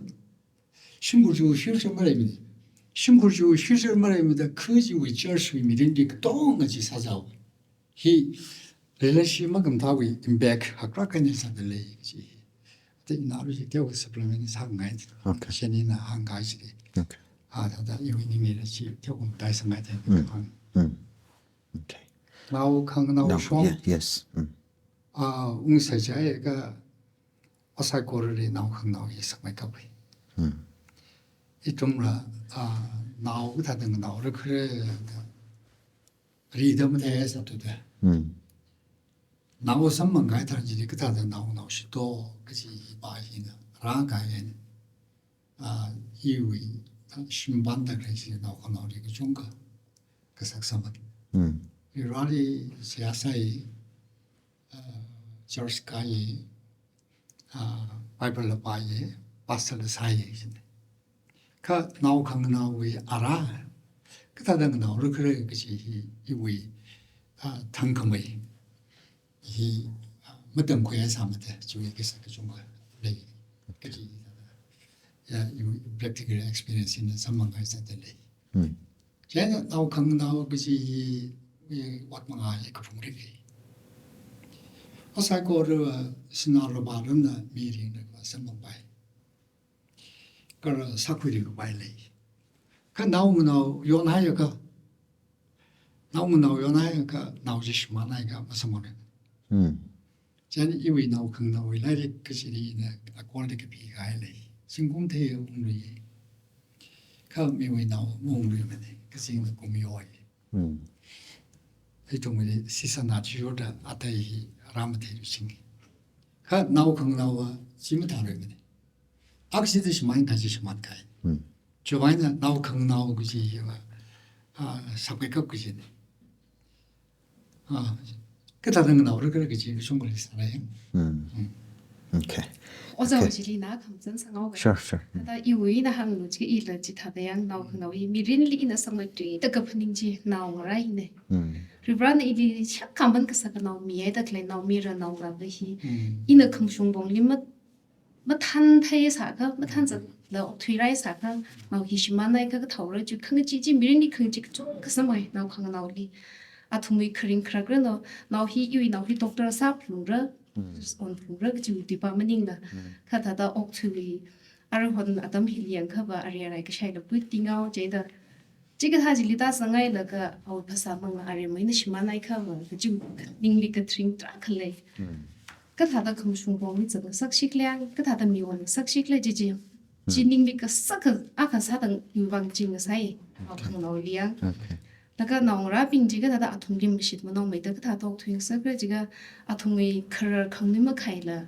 Shimkhur chiwui future maleimana. Shimkhur chiwui future maleimada kha chiwui church wui mirinli katonga chi sāzāhaowa. Hi relationship makhamathāwui impact haklāk eina sādalei chi. Te ina ru chi teokha supplement sāngai. Okay. Shanina hāngkahai chi. Okay. Ah, thāda iwui ninglila chi teokha matai sāngai te. Mm. Hāng. Mm. Okay. Nao khanganao Nao, shong. Yeah, yes. Mm. Ah, ungsai chai ka, ot saikorali nao khanganao hi sakmeikappai. Hmm. Ithumla, ah, nao kathāda nganaora khala da, rida matheisāthuda. Hmm. Nao samphangkahai tharan chili kathāda nao nganaoshito kaji hipa hina rākahai eina, ah, iwui, ah, shimpanda khalei chi nao khanganaoli kachungkha kasak samphang. Hmm. Iwui rali seihā sāi, ah, church kāi, ah, Bible la pāi, pastor la sāi jina. Kha nao khanganaowui ara, kathāda nganaora khala kaji hi iwui, ah, thangkhamei hi, ah, matamkhuihaisāmada, chiwui kasak kachungkha lei. Kaji, ya, iwui practical experience hina samphanghaisāda lei. Hmm. Chieina nao khanganao kaji hi, hi ot mangā hi kaphung rik hi. Ot saikora sinā lupā ramna mirinna kavā samphangpai. Kala sākhuiringkapai lei. Kha nao nganao yonhaiakha, nao nganao yonhaiakha, nao chi shimānhaiakha masamphangmana. Hmm. Chieina iwui nao khanganaowui lairik kachili ina akorda kapikahai lei. Zingkum theiya unglui. Kha miwui nao maungluimana, kazingna kum yoi. Hmm. Ithumli sisana chiyoda athei hi rāmatheiluishing. Kha nao khanganaowa chi mathāluimana. Akha chida shimān, kaji shimānkahai. Hmm. Chiwui vang eina nao khanganao kaji hiva, ah, sakmeikap kajina. Ah, kathāda nganaora khala kaji kachungkha leisāra yang. Hmm. Hmm. Okay. Ojā Okay. Wui chili ina khamazan sāngaoga. Sure, sure. Mm. Thāda iwui ina hānglu jiakha ila chithāda yang nao khanganao hi mirinli ina sāngmeithuida kaphaning chi naongarā hina. Mm. Varivarana ili shakkaman kasā khanao mihaida khalei naomayara naongalāva hi. Mm. Ina khamashung pongli mat-, mathānthei sākha, mathānzatla okthuirai sākha, nao hi shimānhaikha kathaora chi khangachee chi mirinli khangachee kachungkha sāmei nao khanganaoli. Athumwui kharing kharak rano, nao hi iwui nao hi doctor sāphalungra, Mm. onphalungra kajiwui tuipa maningla. Mm. Kha thāda okthuiwui, aruihon atam hili yangkhava ari arai kashaila puitingao jida. Chikathā chili tāzanghailaga awui phasā mangla aremai ina shimānhaikhava kajiwui ningli kathring tarākha lei. Mm. Kathāda khamashung pongli zatngasaksi khala, kathāda mi onngasaksi khala chi chi. Chi Mm. ningli kasā akha sāda iwui vang chi ngasai. Okay. Khanganaoli yang. Okay. Laga naongarābing chi kathāda athumli mashit manongmeida kathāda okthuingasakra jiakha athumwui kharar khangnui makhaila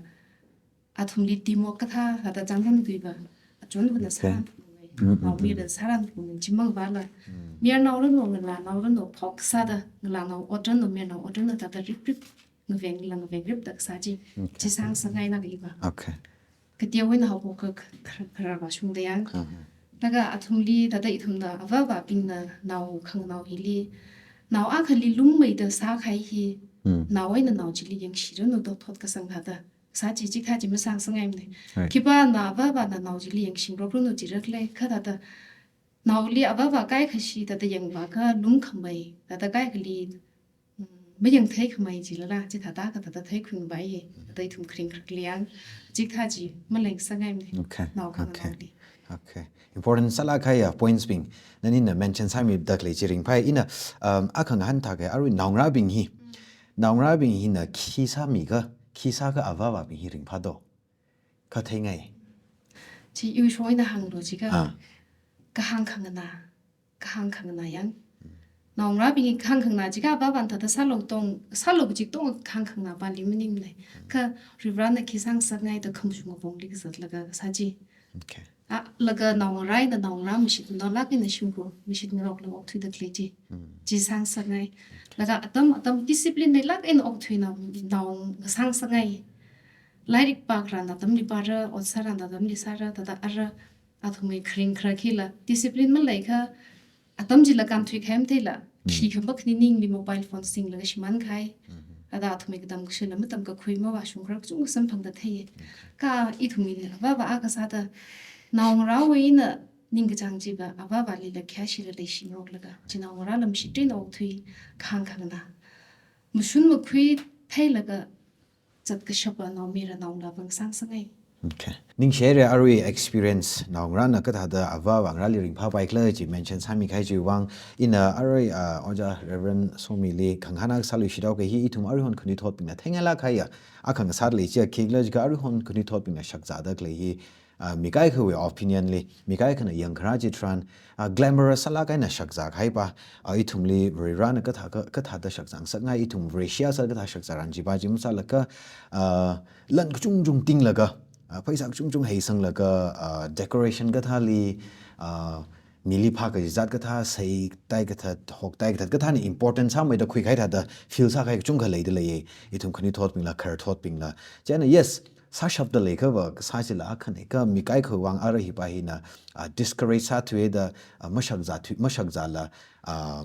athumli teamwork kathā, kathāda chānjam tuiva, achon huna Okay. sāran phalungai, Mm, mm, naomayara mm. sāran phalungai, chimang vala. Mm. Mayarnao rano, ngalānao rano, phok sāda, ngalānao ot rano, mayarnao ot rano, thāda rip rip, ngaveng la ngaveng ripda kasā chi, Okay. chi sāngasakngai na iva. Okay. Kateowui ina haophok kha, kha, khararva shungda yang. Uh-huh. Laga athumli, thāda ithumna, avāvabingna, nao khanganao hili, nao akhali lummeida sākahai hi, Mm. nao eina nao chili yangshiranu do thot kasang thāda. Sā chi chikathā chi masāngasakngaimana. Right. Khipāna avāvana nao chili yangshingrokranu jirakle, kha thāda naoli avāva kaikha shi thāda yangvākha lumkhamei, thāda kaikhali, mm, mayangtheikhamei chilala, chithāda kathāda theikhuipai, thāda ithum kharing kharakli yang, chikathā chi maleisangngaimana. Okay. Nao Okay. khanganaoli. Okay. Important sālāk kahaiya points bing, nani ina mention sāmida khalei chi ringphai, ina, um, akha ngahān thākha arui naongarābing hi. Mm. Naongarābing hina khi sāmikha, khi sākha avāvabing hi ringphādo. Kha theingai. Chi iwui shong ina hānglu jiakha. Ah. Kahāng khanganā, kahāng khanganā yang. Naongarābing hi kahāng khanganā jiakha avāvana thāda sālu tong, sālu kaji tong kahāng khanganā pali maningmana. Kha Varivarana khi sāngasakngaida khamashung pongli kazatlaga kasā chi. Okay. A, laga naongarā eina naongarā mashitnaolāk eina shimkhur mashitngarokla okthuida khalei chi. Mm. Chi sāngasakngai. Laga atam, atam discipline leilāk eina okthui nao, nao ngasāngasakngai. Lairik pākharan atamli pāra, ot sāran atamli sāra, thāda ara, athumwui kharing kharak hila, discipline maleikha, atam chila kānthui kahai matheila, Mm. khi khamakhani ningli mobile phone singlaga shimānkahai. Mm-hmm. Thāda athumwui katam kashila matamkakhui mavāshungkharar kachungkha samphangda theiya. Okay. Kha ithumwui avāva akha sāda, naongarāwui eina ningkachāng chiva, avāvalila khayāshila leishingaroklaga, chi naongarāla mashitri eina okthui, kahāng khanganā. Mashun makhui theilaga, zatkashapa naomayara naongalāva ngasāngasakngai. Okay. Ningshi haira arui experience naongarāna kathāda avāva ngarāli ringphāpai khala chi mention sāmikahai chiwui vang, ina arui, ah, Ojā Reverend Somili khangahān akha sāluishit haoki hi ithum aruihon khanuithotbingna theingailāk kahaiya, akha ngasāda lei chiakha khikhala jiakha aruihon khanuithotbingna shakzāda khalei hi, ah, mi kaikhawui opinion li, mi kaikhana yangkharā chitharan, ah, glamorous sālāk eina shakzā kahaipa, ah, ithumli Varivarana kathā ka, kathāda shakzāngasakngai, ithum Vareshi akha sāda kathā shakzāran chipa chi masālaga, ah, lan kachungchung tinglaga, ah, pheisā kachungchung heisanglaga, ah, decoration kathāli, ah, mili phākazat kathā, seitai kathat, hoktai kathat kathāna important sāmeida khuikahai thāda feel sākahai kachungkha leida leiya, ithum khanuithotbingla, khararthotbingla. Chieina, yes, sāshapda leikhava, kasā chila akhana, kha mi kaikhawui vang ara hipa hina, ah, discourage sāthuida, ah, mashakzāthui, mashakzāla, ah,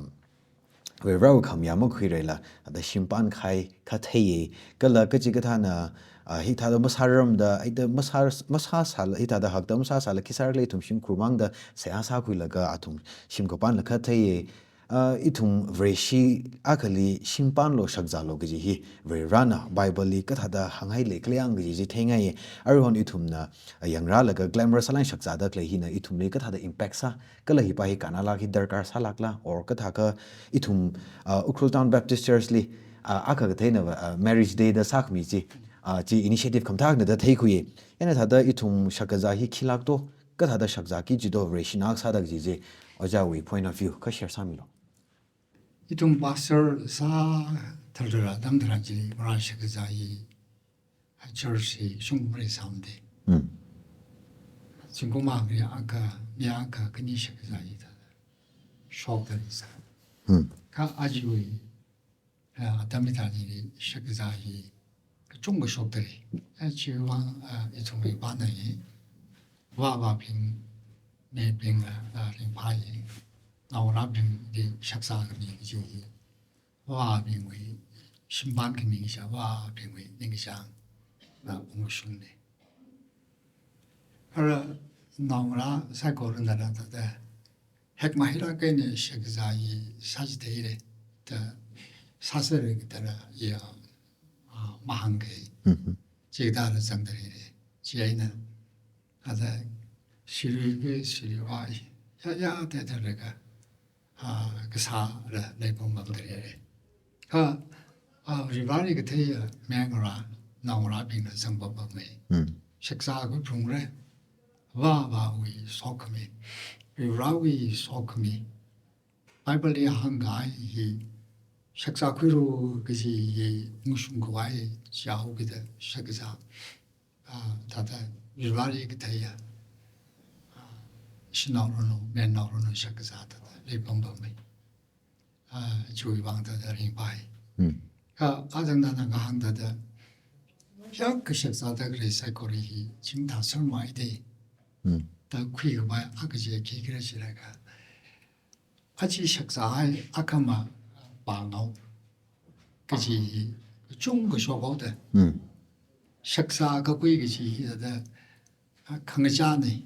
Varivarawui khamayā makhuireila, thāda shimpān khai kha theiya, kala kachikathāna, ah, hithāda masāramda, hithāda masā, masāsāla, hithāda hakda masāsāla, khi sārakhala ithum shimkhurmangda, seihā sākhuilaga, athum shim kapānla kha theiya, ah, ithum Vareshi akhali shimpānlu shakzālu kaji hi, Varivarana Bible li kathāda hānghai leikhala yang kaji chi theingai, aruihon ithumna, ah, yangrālaga glamorous sālāk eina shakzāda khalei hina, ithumli kathāda impact sā, kala hipa hi kannalāk hi darkar sālākla, or kathākha ithum, ah, Ukhrul Town Baptist Church li, ah, akha katheina va, ah, Marriage Day da sākhami chi, ah, chi initiative khamathāna da theikhuiya. Eina thāda ithum shakazā hi khilākdo, kathāda shakzāki jido, Vareshina akha sāda kaji chi, Ojāwui point of view, kha share sāmilu. Ithum pastor sā tharan, atam tharan chili, marān shakazā hi, a church hi shungmari samde. Mm. Zingkum akhali akha, mi akha khani shakazā hi thāda shokda leisā. Mm. Kha ajawui, ah, atam hitharan chili shakazā hi, chungkha shokda lei. Eh, chiwuivang, ah, ithumwui pāna hi, avāvabing, nebingla, ah, ringphāya. Naongarābingli shakzā khami kaji hi, avābingwui shimpan khami kaja, avābingwui ningkachāng, ah, ungshungna. Ara naongarā saikorana rāda da, hekmahai rākha eina shakzā hi sāchitheira da, sāsera da rāya, ah, mahāngkahai. Mhm. Chithāda zangda leira. Chieina, ada, shiruiwui, shiruiwui, ya, ya, da, da, rākha, ah, kasā rā, leipam pamda leira. Kha, ah, Varivarāli katheiya mayarngarā, naongarābingna zangpam pamma. Hmm. Shakzā khuiphungra, avāvawui sokhami, Varivarāwui sokhami. Bible li hāngkahai hi, shakzā khuira kaji hi, ungshung khavai, chihaokida shakzā, ah, thāda Varivarāli katheiya, ah, shanao ranu, mayarnao ranu shakzā thāda leipam pamma. Ah, chiwuivang thāda ringphāya. Hmm. Kha, azang nana kahāng thāda, ya kashakzāda khalei saikora hi, chingtha sārmai da. Hmm. Da khuikhavai, a kaje khikhala jilaga, aja shakzāhai akhama pānghao kaji hi, chungkha shokhaoda. Hmm. Shakzā kakhui kaji hi thāda, ah, khangachāna,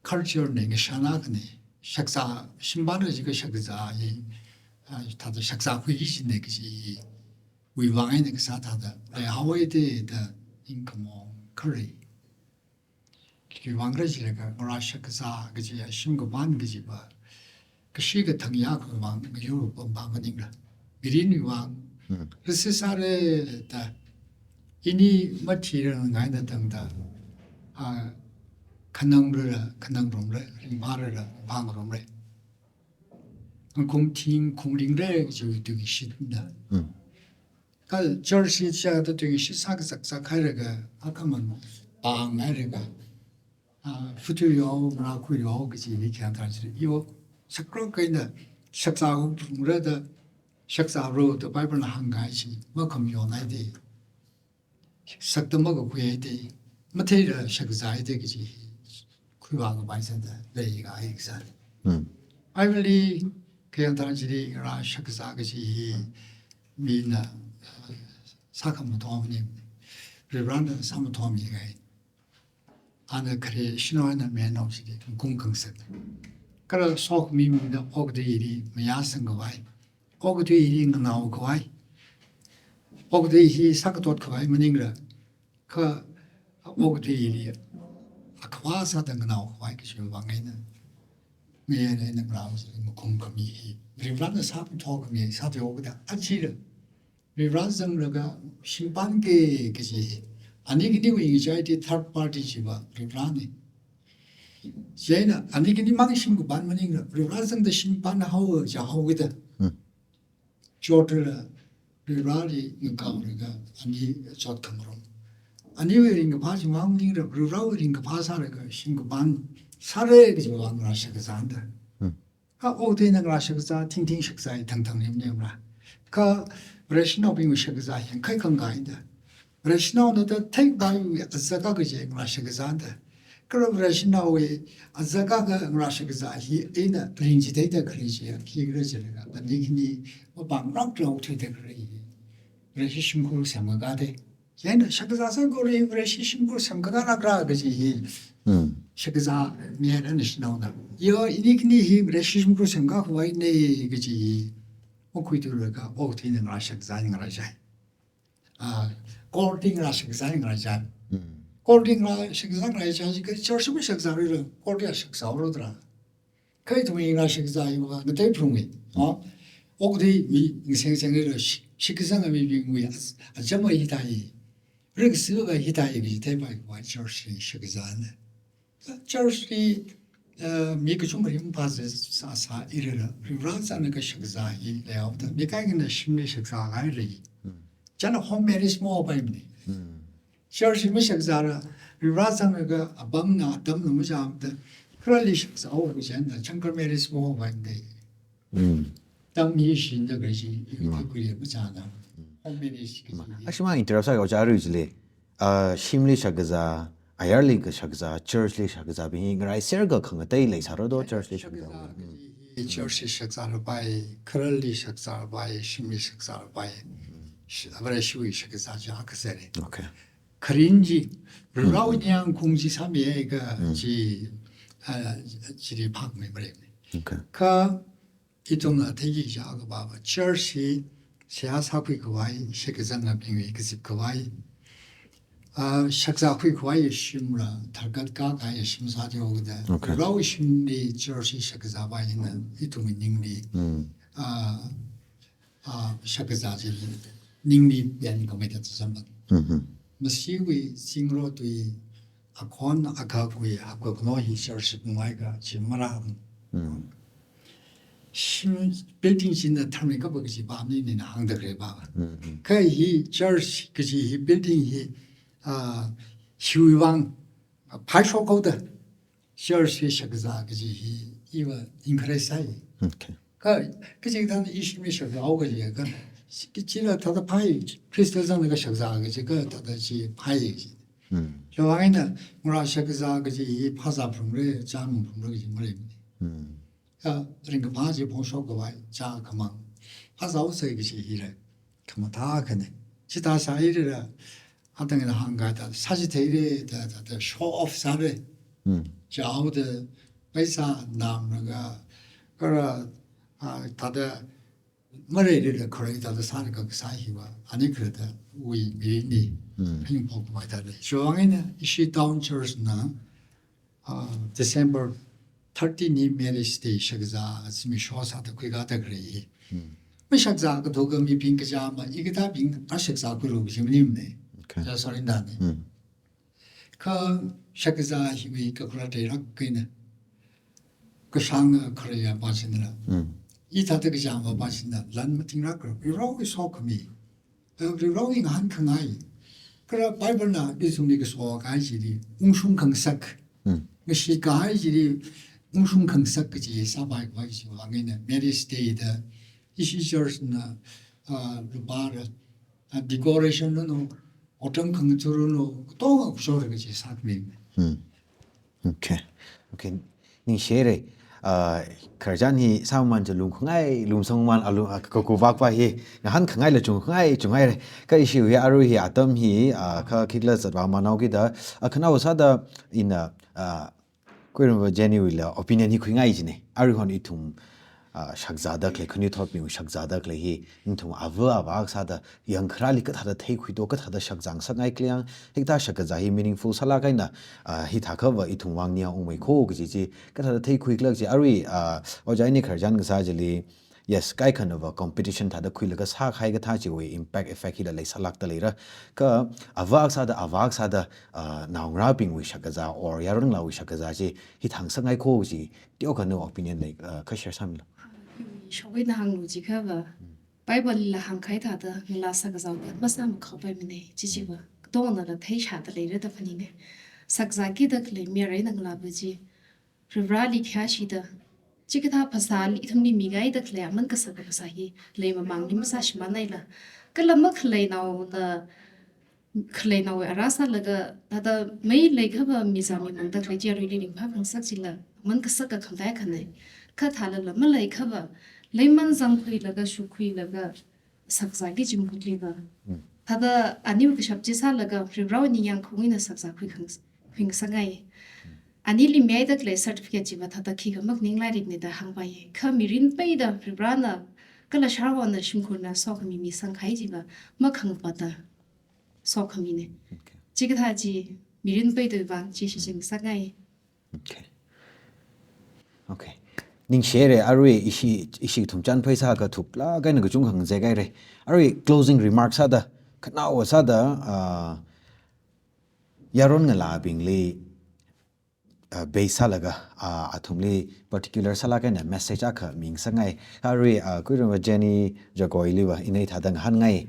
culture na, ngashan akhana. Shakzā, shimpan kaji kha shakzā hi, ah, thāda shakzā khuiki kajina kaji hi, wuivang eina kasā thāda leihaowa da, da ning khamong khalei. Khiwuivang khala jilaga, ngarā shakzā kaji, shimkapan kaji va, kashi kathang ya khavai vang, ngayur pam vang maningla, mirinwui vang, Hmm. risi sāra da, ini mathirarngaina tangda, ah, khanangrara, khanangrumra, ringphārara, ringphāngarumra. Ngakhum thing khungringra kaji tuingashitna. Hmm. Kha church li chithāda tuingashit sākazak zakhailaga, akhama pānghailaga, ah, futu yo, mara khui yo kaji hi khayang tharan chi yo, sakro kaina, shakzā khuiphungra da, shakzāra da Bible na hāngkahai chi, makhamayonhai da. Sakta makakhuihai da, matheila shakzāhai da kaji hi, khuivā khavai sāda leikahai kasā. Hmm. Bible li khayang tharan chili ngarā shakzā kaji hi, mina, ah, sākhamathomana, Varivarāna sāmathomikahai. Ana khare shanao eina mayarnao chili ngakhum khangasak. Kala sokhami mina okathuili mayāsang khavai, okathuili nganao khavai, okathui hi sākatot khavai maningla, kha okathuili akhava sāda nganao khavai kajiwui vang eina, mayar eina ngarā chili ngakhum khami hi, Varivarāna sāpam thokami sāthuihaoda, ajala Varivarā zanglaga shimpanki kaji hi, ani khaniwui ngachaili third party chiva Varivarāna. Chieina ani khanimang shimkapan maningla, Varivarā zangda shimpanhaowa jihaokida. Hmm. Chotlala, Varivarāli ngakaolaga ani chot khangarum. Aniwui ringkaphā chimang maningla, Varivarāwui ringkaphā sālaga shimkapan sāra kajiwui vang ngarā shakzāna da. Hmm. Kha okathuina ngarā shakzā, thingthing shakzā hi thangthang lemlemra. Kha Vareshinaobingwui shakzā hi yangkhai khangaina da. Vareshinaona da theikhavaiwui azak akha kaji ngarā shakzāna da. Kala Vareshinaowui azak akha ngarā shakzā hi eina ringchitheida khalei chi khikhala jilaga, ani khani mapānglāk rao thuida khalei hi, Vareshi shimkhur semkakā da. Chieina shakzā saikora hi Vareshi shimkhur semkakā lākra kaji hi. Hmm. Shakzā mayar eina shanaona, yo, ini khani hi Vareshi shimkhur semkakā khavaina kaji hi makhuithuilaga, okathuina ngarā shakzā ngarāchai. Ah, court li ngarā shakzā ngarāchai. Hmm. Court li ngarā shakzā ngarāchai, chi kha church li mashakzārarla, court li shakzāhaora da. Kha ithumwui ngarā shakzā hiva ngateiphalunga. Ha? Okathui mi ngaseng sengli lo shi-, shakzā mibingwui az-, azam hithāi, rikasiva hithāi kaji theipai khavai church li shakzāna. Church li, eh, mi kachungkhali maphāzā sā, sāirala, Varivarā zanglaga shakzā hi leihaoda, mi kaikhana shimli shakzāngai lei. Hmm. China home marriage mahaopaimana. Hmm. Church li mashakzāla, Varivarā zanglaga apamna atamna machāmada, kharāli shakzāhaowa china, changkar marriage mahaopaimada. Hmm. Tang hi shinda kaji, Hmm. khuiya machāna. Hmm. How many is, is it? Ashimang interrupt sāga ojā arui chili. Ah, shimli shakazā, ayarli kashakazā, church li shakazābing hi ngaraiserga khangatei leisāra do, church li shakazā. Shakazā kaji hi church li shakazālapai, khararli shakazālapai, shimli shakazālapai. Shi-, Vareshiwui shakazā chi akha sāre. Okay. Kharing chi, Varewui ningyāng kaung chi sāmihaika chi, ah, chili phākmei maremne. Okay. Kha ithumna theiki jiakha pava, church hi seihā sākhuikhavai, shakazangnabingwui kazipkhavai, ah, shakazākhuikhavai shimra, tharkat kakā shim sāthuida. Okay. Varewui shimli church hi shakazāpai hina ithumwui ningli, ah, ah, shakazā chili ningli penkhamei da zangmang. Mm-hmm. Mashiwui zingrot tui akhon akha kui hapkakhanao hi church punghaika chi marāng. Mm. Shim building china tharmei kapā kaji pamni nina hāngda khalei pava. Mm, mm. Kha hi church kaji hi building hi, ah, hiwui vang, ah, phaishok haoda church hi shakazā kaji hi iva encourage sāi. Okay. Kha, kaji thāda ishi mi shakzao kaji kha, kachila thāda phai, Khrista zanglaga shakzā kaji kha thāda chi phai kaji. Hmm. Chiwui vang eina, ngarā shakzā kaji hi phāzā phungra, chāmang phungra kaji maleimane. Hmm. Kha, ringkaphā chi phongshokkhavai, chākhamang. Phāzāosei kaji hira. Khamathā khane. Chithā sāhaira, athang eina hāngkahai thāda, sāchitheira, thāda, thāda show off sāra. Hmm. Chaoda, paisa namlaga, kala, ah, thāda, maleilala khalei thāda sālaga kasā hiva, ani khalei thāda, wui mirinli, hmm, hāngphok khavai thāda. Chiwui vang eina, ishi town church na, ah, December thirteen hi Mary's Day shakzā zimiksho sāda khuikāda khalei hi. Hmm. Mashakzā kathokha mibing kachāma, ikathābing ashakzā khuilu kaji maningmane. Okay. Church sorry dane. Hmm. Kha shakzā hiwui kakhalat leirak kahaina. Kashānga kharei pā china. Hmm. Ithāda kachāma pā china, lan matinglākra, Varewui sokhami. Eh, Varewui ngahānkhangai. Kala Bible na ithumli kasokahai chili, ungshung khangasak. Hmm. Ngashikahai chili, ungshung khangasak kaji sāpai khavai chiwui vang eina, Mary's Day da, ishi church na, ah, lupara, ah, decoration luno, otram khangatha luno, katonga khuishokra kaji sākhamei. Hmm. Okay. Okay. Ningshihaira. Ah, khararchan hi sāmamān chi lungkhangai, lungsangmamān alu, ah, kakupakpa hi, ngahānkhangaila chungkhangai, chunghaira. Kha ishiwui arui hi atam hi, ah, kha khikhala zatvā manao kida, ah, khanaowa sāda ina, ah, Kuiramva Jenny wuila opinion hi khuingai jine. Aruihon ithum, ah, shakzāda khalei, khanuithotbing shakzāda khalei hi, ithum ava avā sāda, yangkharāli kathāda theikhuido, kathāda shakzāngasakngai khala yang, hikathā shakzā hi meaningful sālāk eina, ah, hithākhava ithum vang ningyāng ungmei kho kaji chi, kathāda theikhui khala chi, arui, ah, ojā ini khararchan kasā chili, yes, kaikhanava competition thāda khuilaga sākahai kathā chiwui impact effect hila leisālākda leira. Kha avā sāda, avā sāda, ah, naongarābingwui shakzā or yaron ngalāwui shakzā chi hithāngasakngai kho chi, teokha nawui opinion lei, ah, kha share sāmilu. Shokhuina hānglu jiakhava, Bible lila hāngkahai thāda, ngalā shakzā masāmakhaopaimane, chi chiva, katonganala theishāda leira da phaningmane. Shakzā kida khalei mayarna ngalāva chi, Varivarāli khayāshida, chikathā phasāli ithumli mikahai da khalei aman kasaka phasā hi, khalei mamangli masāshimānnaila. Kala makhalei naona, khalei naowui ara sālaga, thāda mei leikhava mizā mimangda khalei chi aruili ringphākhangasak chila, aman kasaka khamataiya khane. Kha thālala maleikhava, leiman zangkhuilaga, shukhuilaga, shakzāki chimkhurliva. Mm. Thāda aniwui kashap chi sālaga, Varivarāwui ningyāng khaung eina shakzā khuikhang-, khuingasakngai. Anili mihaida khalei certificate chiva thāda khikha makhaning lairikne da hāngpai. Kha mirin peida Varivarāna, kala sharawona shimkhurna sokhami misangkahai chiva, makhangapata sokhamine. Okay. Chikathā chi, mirin peida vang chi shichingasakngai. Okay. Okay. Ningshihaira, arui ishi, ishi thumchan pheisā kathuplāk eina kachungkha ngazek haira. Arui closing remarks sāda, khanaowa sāda, ah, yaron ngalābingli, ah, base sālaga, ah, athumli particular sālāk eina message akha mingasakngai. Arui, ah, Kuiramva Jenny Jagoiliva ina hithāda ngahānngai.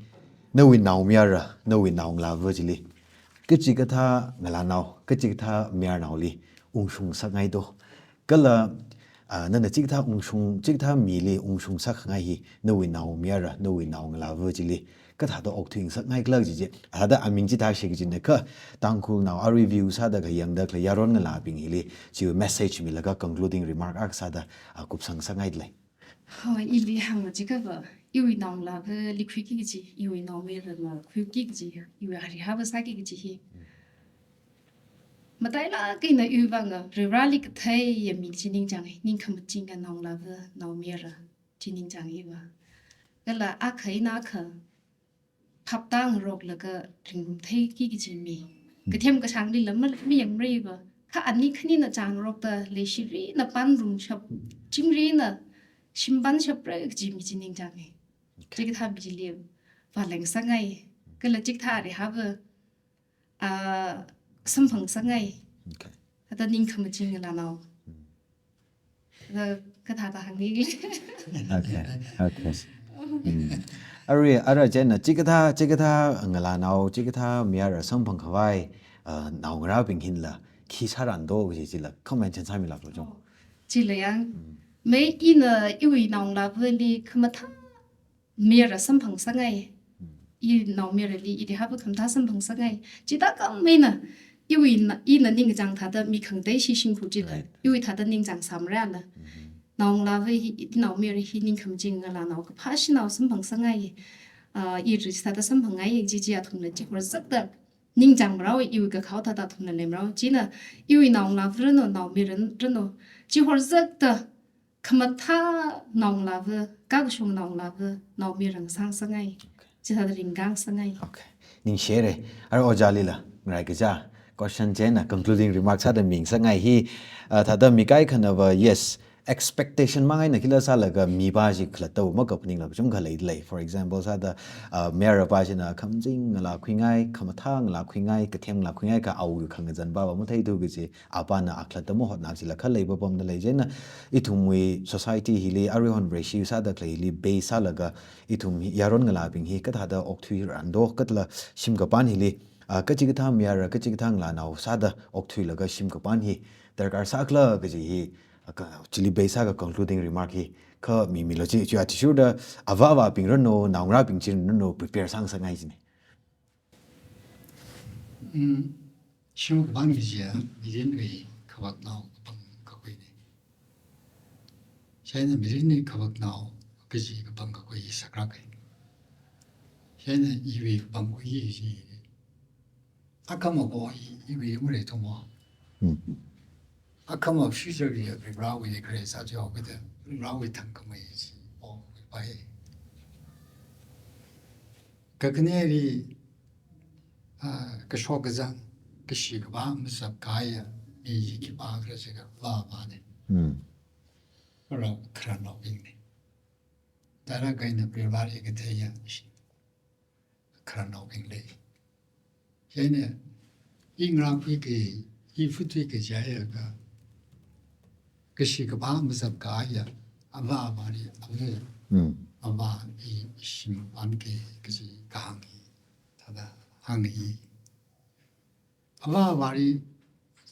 Nawui naomayara, nawui naongalāva chili, kachikathā ngalānao, kachikathā mayarnaoli ungshungngasakngaido. Kala Ah, nana chikathā ungshung, chikathā mili ungshung sākhangai hi, nawui naomayara, nawui naongalāva chili kathāda okthui ngasakngai khala kaji chi, thāda aming chithāshi kajina kha, Tangkhulnao arui view sāda kha yangda khalei yaron ngalābing hili, chiwui message milaga concluding remark akha sāda, ah, kupsang ngasakngai dalei. Hoi, ili hānglu jiakhava, iwui naongalāvali khuiki kaji, iwui naomayarana khuiki kaji, iwui arihāva sāki kaji hi. Matailāk eina iwui vang, Varivarali katheiya mi chi ningchānga, ningkhamachinga naongalāva, naomayara chi ningchānga iva. Kala akha eina akha phaptāngaroklaga ringrum theiki kaji mi. Kathem kashānglila ma, mayangmara iva. Kha ani khanina chāngarokda leishirina pānrumshap, chingrina shim pānshapra kaji mi chi ningchānga. Okay. Chikathā mili vāleng sāngai. Kala chikathā arihāva, ah, samphang sāngai. Okay. Thāda ningkhamachinga ngalānao. Hmm. Thāda kathāda hāngli. Okay, okay. Hmm. Arui, ara chieina chikathā, chikathā ngalānao, chikathā mayara samphang khavai, ah, naongarābing hinla, khi sārando kaji chila, comment chen sāmilāklu chong. Oh. Chila yang, hmm, mei ina iwui naongalāvali khamathā mayara samphang sāngai. Hmm. Inaomayarali, arihāva khamathā samphang sāngai. Chithākha meina, iwui na, ina ningkachāng thāda mi khangateishi shimkhur chila, right, iwui thāda ningchāng sāmarala. Mm-hmm. Naongalāva hi, inaomayara hi ningkhamachinga ngalānao kaphā shanao samphang sāngai. Ah, iri thāda samphangngai, chi chi athumla chihor zakda ningchāngmarao, iwui kakhao thāda athumla leimarao. China, iwui naongalāva ranu, naomayara ranu, chihor zakda khamathā naongalāva, kakashung naongalāva, naomayara ngasang sāngai. Okay. Chithāda ringkang sāngai. Okay. Ningshire. Ara ojālila, ngarai kaja. Question chieina concluding remarks sāda mingasakngai hi, ah, thāda mi kaikhanava, yes, expectation mang eina khila sālaga mipā chi khalattava makap ningla kachungkha leilei. For example, sāda, ah, mayarapā china khamachinga ngalā khuingai, khamathā ngalā khuingai, kathem ngalā khuingai kha awui khangazanpāva matheithu kaji, apāna akhalatta mahotna chila khalei papamna lei. Chieina ithumwui society hili, aruihon Vareshi sāda khalei hili base sālaga, ithum hi yaron ngalābing hi kathāda okthui rando, katla shimkapān hili, ah, kachikathā mayara, kachikathā ngalānao sāda okthuilaga shimkapān hi darkar sākhala kaji hi, ah, ka, chili base sālaga concluding remark hi kha mimilu chi, chi athishurda avā avābing ranu, naongarābing chi ranu prepare sāngasakngai jina. Mm, shimkapān kajiya, mirinwui khavaknao kapangkakhuina. Chieina mirinwui khavaknao kaji kapangkakhui sakrāka. Chieina iwui kapangkhui kaji, akhama ko i, iwui mare tomo. Hmm. Akhama future ya Varivarawui khare sāchao kida, Varivarawui thangkhamei chi, o, pai. Kakhaneli, ah, kashok kazang, kashi kapā mazapkahaiya mi khipākhala jiakha avā avāna. Hmm. Kala khararnaobingna. Thāda kaina Varivarali katheiya khararnaobing lei. Chieina, i ngarākhuiki, i futhuiki jiakha, kashi kapā mazapkahaiya, avā avāli, avā, hmm, avā i shim pānki kaji kahāng hi, thāda hāngi. Avā avāli,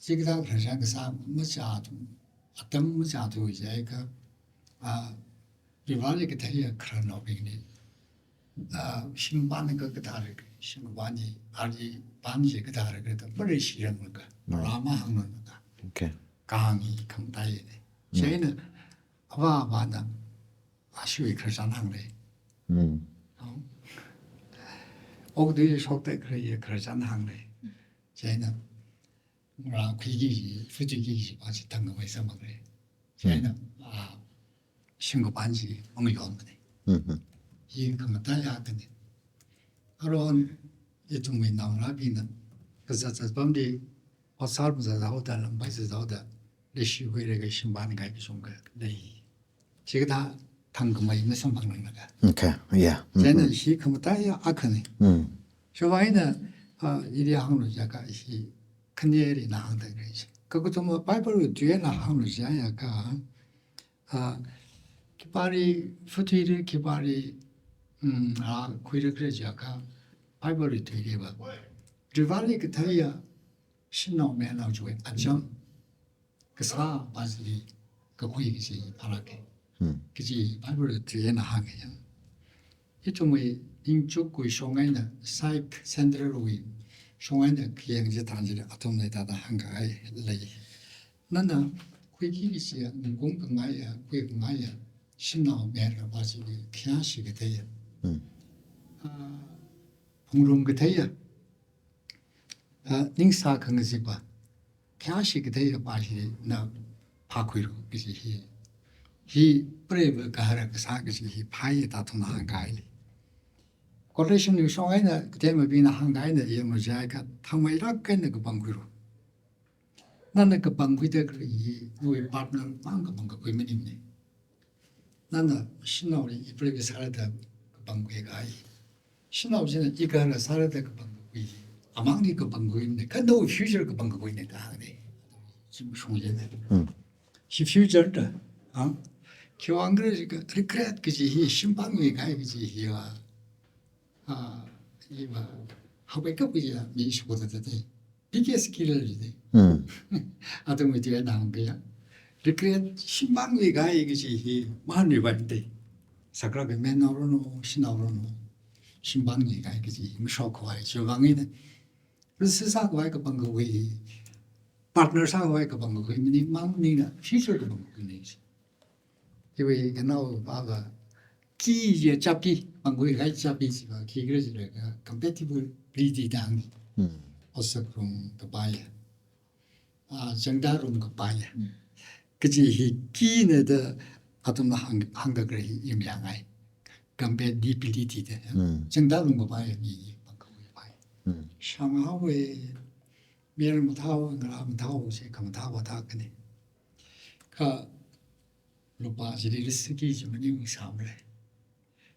chikathā khararchan kasā machāthu, atam machāthu jiakha, ah, Varivarali katheiya khararnaobingli, ah, shim pānlaga kathāra, shim pān hi, ali pān chi kathāra, kathā pare shirang laga, hmm, marāma hānglaga. Okay. Kahāng hi khamataiyana. Hmm. Chieina, avā avāna, ashiwui khararchan hāngli. Hmm. Oh. Okthui shokda khalei khararchan hāngli. Chieina, ngarākhuiki, futhuiki kaji pa chi thangkhamei samphangli. Chieina, ah, shimkapān chi mangayon mani. Mhm. Hi khamataiya akhana. Aruihon ithumwui naongarābingna kazat zatpamli, ot sāmazat haoda, lampai zat haoda, leishikhuilaga shim pānkahai kachungkha lei. Chikathā thangkhamei masamphangranglaka. Okay, yeah. Chieina, mhm, hi khamataiya akhana. Mm. Shuwa ina, ah, ili hānglu jiakha hi khaneli ina hāngda khalei chi. Kakathuma Bible wui tuina hānglu jiakha, ah, khipāli futhuili, khipāli, mm, ah, khuili khalei jiakha, Bible wui tuiliva, Varivarali katheiya shanao mayarnao chiwui acham kasā pa chili, kakhui kaji pharāka. Hmm. Kaji Bible li tuina hānga yang. Ithumwui ningchukkhawui shong eina, psych center wui shong eina khayang chitharan chili athumna hithāda hāngkahai lei. Nana khuiki kajiya, ngkung kangaiya, khui kangaiya, shanao mayarva chili khayāshi katheiya. Hmm. Ah, phungrum katheiya. Ah, ningsā khangazipva, khayāshi katheiya pa hi na phākhuilu kaji hi. Hi preiva gahara kasā kaji hi phāya da athumna hāngkahai lei. Quotation wui shong eina, kathemabingna hāngkahai eina yanglu jiakha, thangmeilāk eina kapangkhuilu. Nana kapangkhuida khalei hi, nawui partner mang kapangkakhui maningmana. Nana shanaoli ipreiva sālada kapangkhui kahai. Shanao china igahara sālada kapangkakhui. Amangli kapangkhuimana. Kha nawui future kapangkakhuina da hānga. Chi mashung china. Hmm. Chi future da. Ha? Khiwuivang khala jiakha regret kaji hi, shimpānwui kahai kaji hiva, ah, hiva, haokaphā kajiya mi shokdalei. Biggest killer jida. Hmm. Athumwui tuina hāngkahaiya. Regret, shimpānwui kahai kaji hi, mahānmipaimada. Saklāk eina mayarnao ranu, shanao ranu, shimpānwui kahai kaji hi mashokkhavai chiwuivang eina. Risk sākhavai kapangkakhui, partner sākhavai kapangkakhui maningmang maningla, future kapangkakhuina. Iwui khanao pava, key ya chabi, pangkhui kahai chabi chiva, khi khala jilaga, compatibility da hānga. Hmm. Otsak rum kapaiya. Ah, changda rum kapaiya. Hmm. Kaji hi key na da athumna hāng, hāngda khalei hi mayāngai. Compatibility da. Hmm. Changda rum kapaiya mi, pangkhui kapai. Hmm. Shānghaowa, mayar mathāhaowa, ngalā mathāhaowa, chi khamathā vātā khani. Kha lupā chili risiki chi maningsāmara.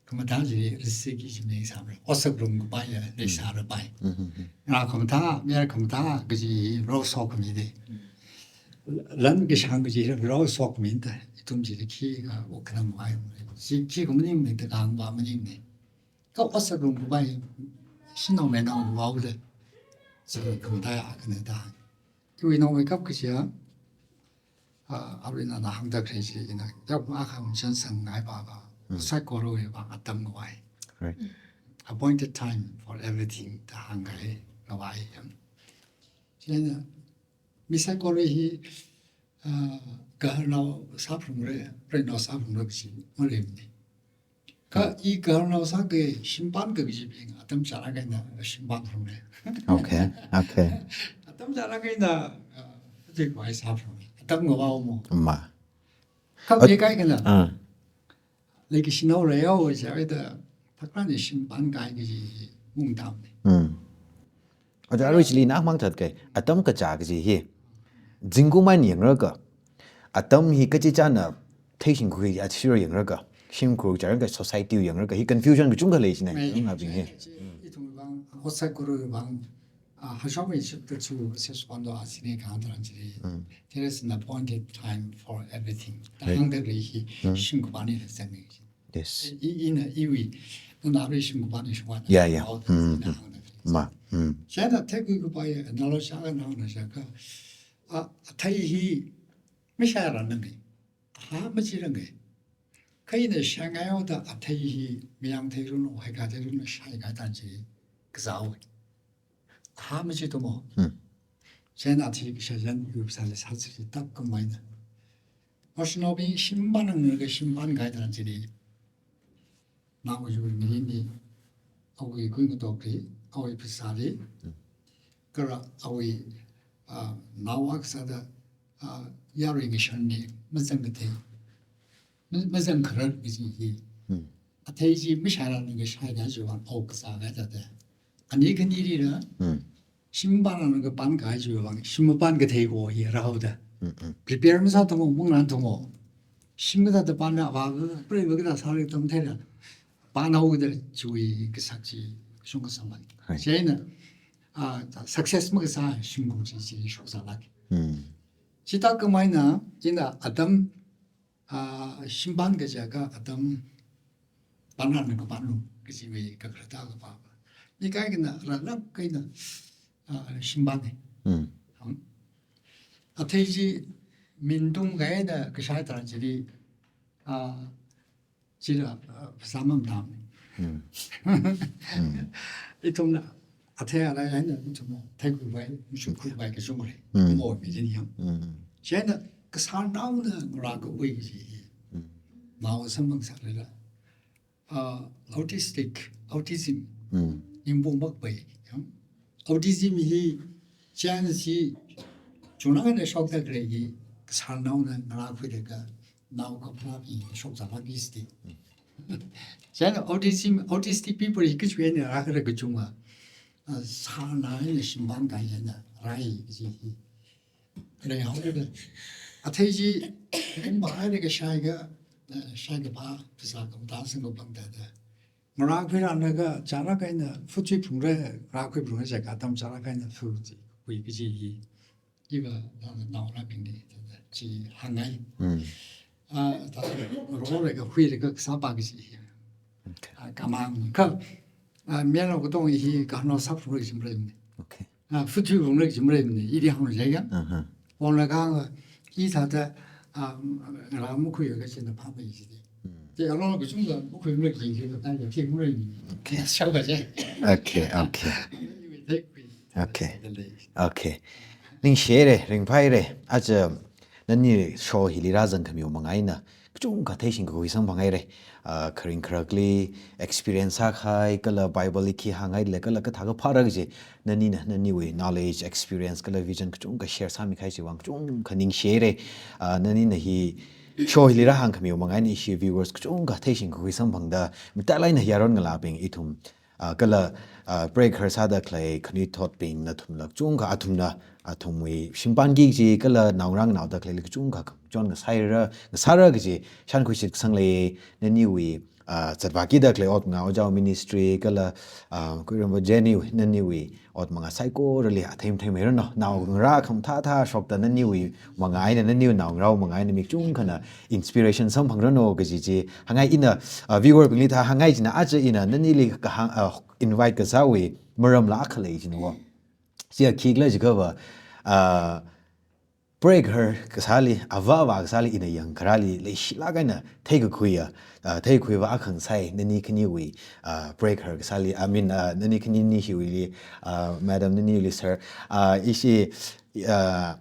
Khamathā chili risiki chi maningsāmara. Otsak rum kapaiya, leisālapai. Mm-hmm. Ngalā khamathā, mayar khamathā kaji rao shokmida. Lan kashāng kaji rao shokmida. Ithum chili khikha wuk khanang vai. Chi khikha maningmana, da kang va maningmana. Kha otsak rum kapai, shanao mayarnao vaoda. Chi khamathā akhana da. Iwui naomeikap kajiya, ah, arui nana hāngda khalei chi ina, yāpma akham chānsang ngai pava, Hmm. psychology va atam ngavai. Right. Appointed time for everything da hāngkahai ngavai yang. Chieina, mi psychology hi, ah, gaharnao sāphalungra, preinao sāphalungra kaji maleimana. Kha i gaharnao sākahai, shimpān kahai kajibing, atam chālāk eina shimpānphalungra. Okay, okay. Atam chālāk eina, ah, hithāda khavai sāphalungra. Atam ngavao mo. Ma. Kha At- mi kaikhana. Ah. Leikashinao leihaowa jiakha, thakran shimpān kahai kaji maungtamna. Hmm. Aja arui chili na hāngmang thatkahai, atam kachā kaji hi. Zingkum eina yanglaga, atam hi kachichāna theishingkhui athishurda yanglaga, shimkhur chālaga, society yanglaga, hi confusion kachungkha lei china, Mei, yangabing hi. chi, ithumwui vang, otsak rawui vang, ah, Hashong mi chapter two, verses one to eight chili kahāng tharan chili. Mm. There is an appointed time for everything. Right. Hāngda khalei hi, Mm. shimkhurpana da zanga. Yes. I, ina iwui, nana arui shimkhurpana shimkhurpana. Yeah, yeah. All the Mm, things mm. hāngda khalei. Ma. Mm. Chieina theikhui kapai analogy akha nana shākha, ah, athei hi mashairange. Aha machirange. Kha ina shāngaihaoda athei hi mayang theiranu, haika theiranu, shaika tharan chi kazāhaowa. Aha machi thumo. Hmm. Chieina athei kashā yan yu sāli sāsi tak kamaina. Mashanaobing shimpān nang ka shimpān kahai tharan chili. Naomayarwui mirinli, awui kuingatokli, awui phasāli, kala awui, ah, nao akha sāda, ah, yarui ngashanli, mazang kathei, ma-, mazang kharar kaji hi. Hmm. Athei chi mashairange, shaikahai chiwui vang, o kazākahai thāda. Ani khanili la, Hmm. shimpānrange pānkahai chiwui vang, shim mapānkathei ko hi rāhaoda. Mm, mm. Prepare masāthumo, maungranathumo. Shim kathāda pānra va, preiva kathā sāra tamtheila. Pānhaoda chiwui kasak chi, shung kasāmang. Hai. Chieina, ah, success makasā, shimkhur chi, chi shoksālāka. Mm. Chithā kamaina, ina atam, ah, shimpān kajiakha atam pānrange pānlu kajiwui kakhalatva kapā. Mi kaikhana rālāk eina, ah, shimpānna. Mm. Hang. Athei chi Mintung kahaina kashai tharan chili, ah, chila, ah, phasā mamatang. Hmm. Hmm. Ithumna athei alai eina ithumna theikhuivai, mashungkhuivai kachungkha lei. Hmm. Mo mi jin yang. Hmm. Chieina kasarnaona ngarākakhui kaji. Hmm. Mao samphang sālala. Ah, autistic, autism. Hmm. Ningpung makpai, ya. Autism hi chance hi chungnang eina shokda khalei hi kasarnaona ngarākhuilaga nao kapharā hi shokzālāk kaji. Chieina autism, autistic people hi kachi eina rākhala kachungkha, ah, sārnao eina shimpan kahai eina rāi kaji hi. Leihaoda. Athei chi, ringphāhaida kashaiakha, eh, shaikaphā, phasā kamatā samkaphang thāda. Ngarākhuirālaga, chālāk eina, phut chi phungra, ngarākhui phungra jiakha atam chālāk eina phut chi khui kaji hi. Iva, ah, naongarābingli, chi hāngngai. Hmm. Ah, thāda, role khuilaga kasāpa kaji hi. Okay. Ah, kamang, kha, ah, miyānao katong hi, kanao sāphungra kaji maleimana. Okay. Ah, phut chi phungra kaji maleimana, ili hāngluishit ya. Aha. Onglaga, i thāda, ah, ngarā makhuiakha china phāmei jida. Hmm. Chi along kachungkha makhuimara kaji, kathāda, khi maleimana. Okay. Shao kaje. Okay, okay. Theikhui. Okay. Thāda lei. Okay. Ningshihaira, ringphāhaira. Aja, nani show hili rāzangkhamiwui manga eina kachungkha theishingkakhui samphanghaira. Ah, kharing kharakli experience sākahai, kala Bible li khi hāngngaila, kala kathā kaphāra kaji, nanina, naniwui knowledge, experience, kala vision kachungkha share sāmikahai chiwui vang kachungkha ningshihaira. Ah, nanina hi show hili rāhāngkhamiwui manga eina ishi viewers kachungkha theishingkakhui samphangda, matailāk eina yaron ngalābing ithum, ah, kala, ah, preigaharsa da khalei khanuithotbing nathumla kachungkha athumna, athumwui shimpanki kaji kala naongarā nganaoda khaleili kachungkha khangachon ngasāra, ngasāra kaji shānkhuishit kasang lei. Naniwui, ah, zatvākida khalei ot manga, ojāwui ministry kala, ah, khuiramba Jenny, naniwui ot manga saikorali athei matheimeiranu. Naongarā khamathāthā shokda naniwui manga eina, naniwui naongarāwui manga eina mi kachungkhana inspiration samphangranu kaji chi hāngngai. Ina, ah, viewer bingli thāda hāngngai china, aja ina nanili kahāng, ah, invite kasāwui maramla akha lei china wo. Chiya khikhala jiakhava, ah, preigahar kasāli, avā avā kasāli ina yangkharali leishilāk eina theikakhuiya, ah, theikhuiva akha ngasai, nani khaniwui, ah, preigahar kasāli, I mean, ah, nani khanini hiwuili, ah, madam nanili sir, ah, ishi, ah,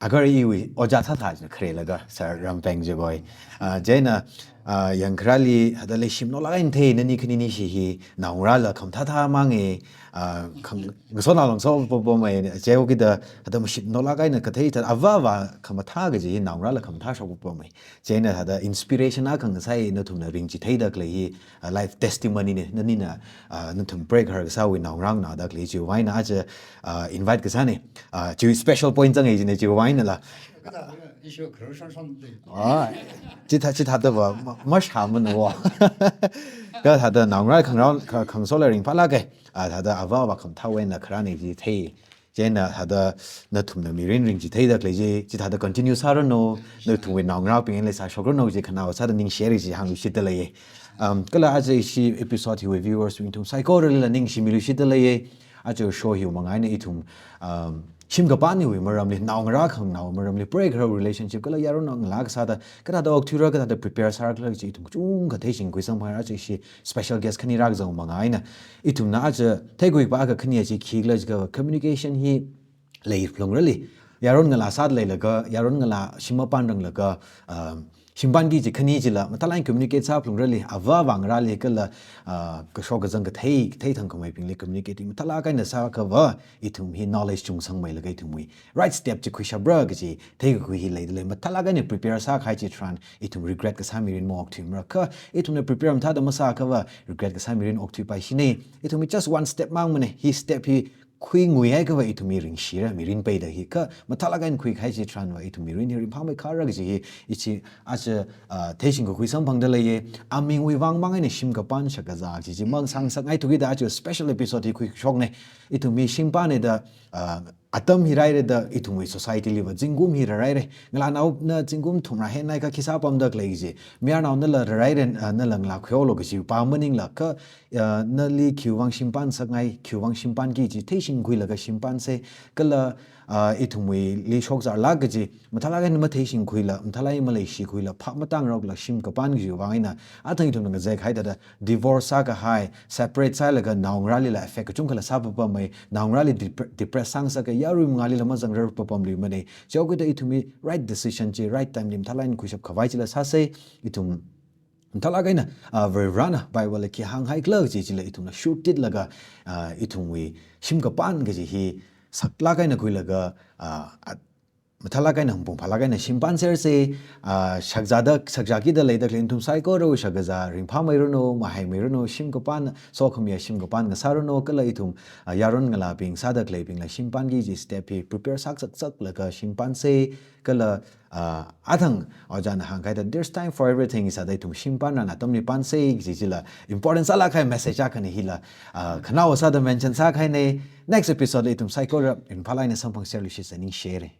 agar iwui ojā sāsā china kharelaga, sir Rampeng Jagoi. Ah, chieina, ah, yangkharali thāda leishimnaolāk eina thei, nani khanini hi hi naongarāla khamathāthā manga, ah, khang-, ngasotnao langso popo mai, chiwui kida thāda mashimnaolāk eina kathei thāda avā avā khamathā kaji hi naongarāla khamathā shok popo mai. Chieina thāda inspiration akha ngasai nathumna ringchitheida khalei hi, ah, life testimony na, nanina, ah, nathum preigahar kasāwui naongarā nganaoda khalei chiwui vang eina aja, ah, invite kasāna. Ah, chiwui special point zanga china chiwui vang einala. Kada, issue khararshang shang de. Ah, chithā, chithādava, ma-, mashāmana wo. Kathāda naongarā khangarao, kha-, khangasola ringphālāka. Ah, thāda avā avā khamathāwui eina kharāna chi thei. Chieina thāda nathumna mirin ringchitheida khalei chi, chithāda continue sāranu, nathumwui naongarābing eina leisāshokranu chi khanaowa sāda ningshihaira chi hāngluishitda lei. Um, kala aja ishi episode hiwui viewers bing nathum saikoralila ningshimiluishitda lei. Aja show hiwui manga eina ithum, um, shim kapān hiwui maramli, naongarā khanganao maramli, preigaharwui relationship kala yaron ngalā kasāda kathāda okthuira, kathāda prepare sāra khala chi ithum kachungkha theishingkhui samphang, aja ishi special guest khani rākazang manga eina. Ithumna aja theikhuipa akha khani chi khikhala jiakha communication hi leiphalungrali. Yaron ngalā sāda leilaga, yaron ngalā shim mapānranglaga, ah, shimpanki kaji khani chila, matailāk eina communicate sāphalungrali, avā avā ngarāli kala, ah, kashok kazang kathei, kathei thangkhameibingli communicate hi matailāk eina sāakhava, ithum hi knowledge chungsangmeilaga ithumwui right step chi khuishapra kaji theikakhui hi leida lei. Matailāk eina prepare sākahai chitharan, ithum regret kasā mirin maokthuimara. Kha ithumna prepare mathāda masāakhava, regret kasā mirin okthuipaishina. Ithum hi just one step mangmana. Hi step hi khuinguihaiakhava ithum hi ringshira, mirin peida hi. Kha matailāk eina khuikahai chitharanva ithum mirin hi ringphāmeikharra kaji hi, ichi aja, ah, theishingkakhui samphangda leiya. Amingwui vang mang eina shim kapān shakazā chi chi mang sāngasakngaithu kida aja special episode hi khuishokna. Ithum hi shim pāna da, ah, atam hi rāhaira da ithumwui society liva zingkum hi rāhaira. Ngalānaona zingkum thumrā henhaiakha khi sāpamda khalei kaji. Mayarnaonala rāhaira, ah, nala ngalā khuihaolu kaji pa maningla kha, ah, nali khiwuivang shimpān sakngai, khiwuivang shimpānki kaji theishingkhuilaga shimpānsa. Kala, ah, ithumwuili shokzārlāk kaji mathālāk eina matheishingkhuila, mathālāk eina maleishikhuila, phap matāngarokla shim kapān kajiwui vang eina, athang ithumna ngazek haida da, divorce sākahai, separate sālaga naongarālila effect kachungkhala sāpapamei, naongarāli depre-, depress sāngasaka, yarui mangālila mazangrar papamluimanei. Chihaokida ithumwui right decision chi, right time li mathālāk eina khuishap khavai chila sāsa, ithum mathālāk eina, ah, Varivarāna Bible li khi hānghaikhala kaji chila ithumna shurtitlaga, ah, ithumwui shim kapān kaji hi saklāk eina khuilaga, ah, at-, mathālāk eina hangphung phālāk eina shimpān sersa, ah, shakzāda, shakzākida leida khalei nathum saikorawui shakazā ringphāmeiranu, mahaimeiranu, shim kapān, sokhamiya shim kapān ngasāranu, kala ithum, ah, yaron ngalābing sāda khaleibingla shimpānki kaji step hi prepare sāksak saklaga shimpānsa, kala, ah, athang ojāna hānghaida, "There's time for everything," sāda ithum shimpānran atamli pānsa kaji chila important sālāk kahai message akhana hila, ah, khanaowa sāda mention sākahainei. Next episode li ithum saikora ringphālāk eina samphangserluishitsa, ningshire.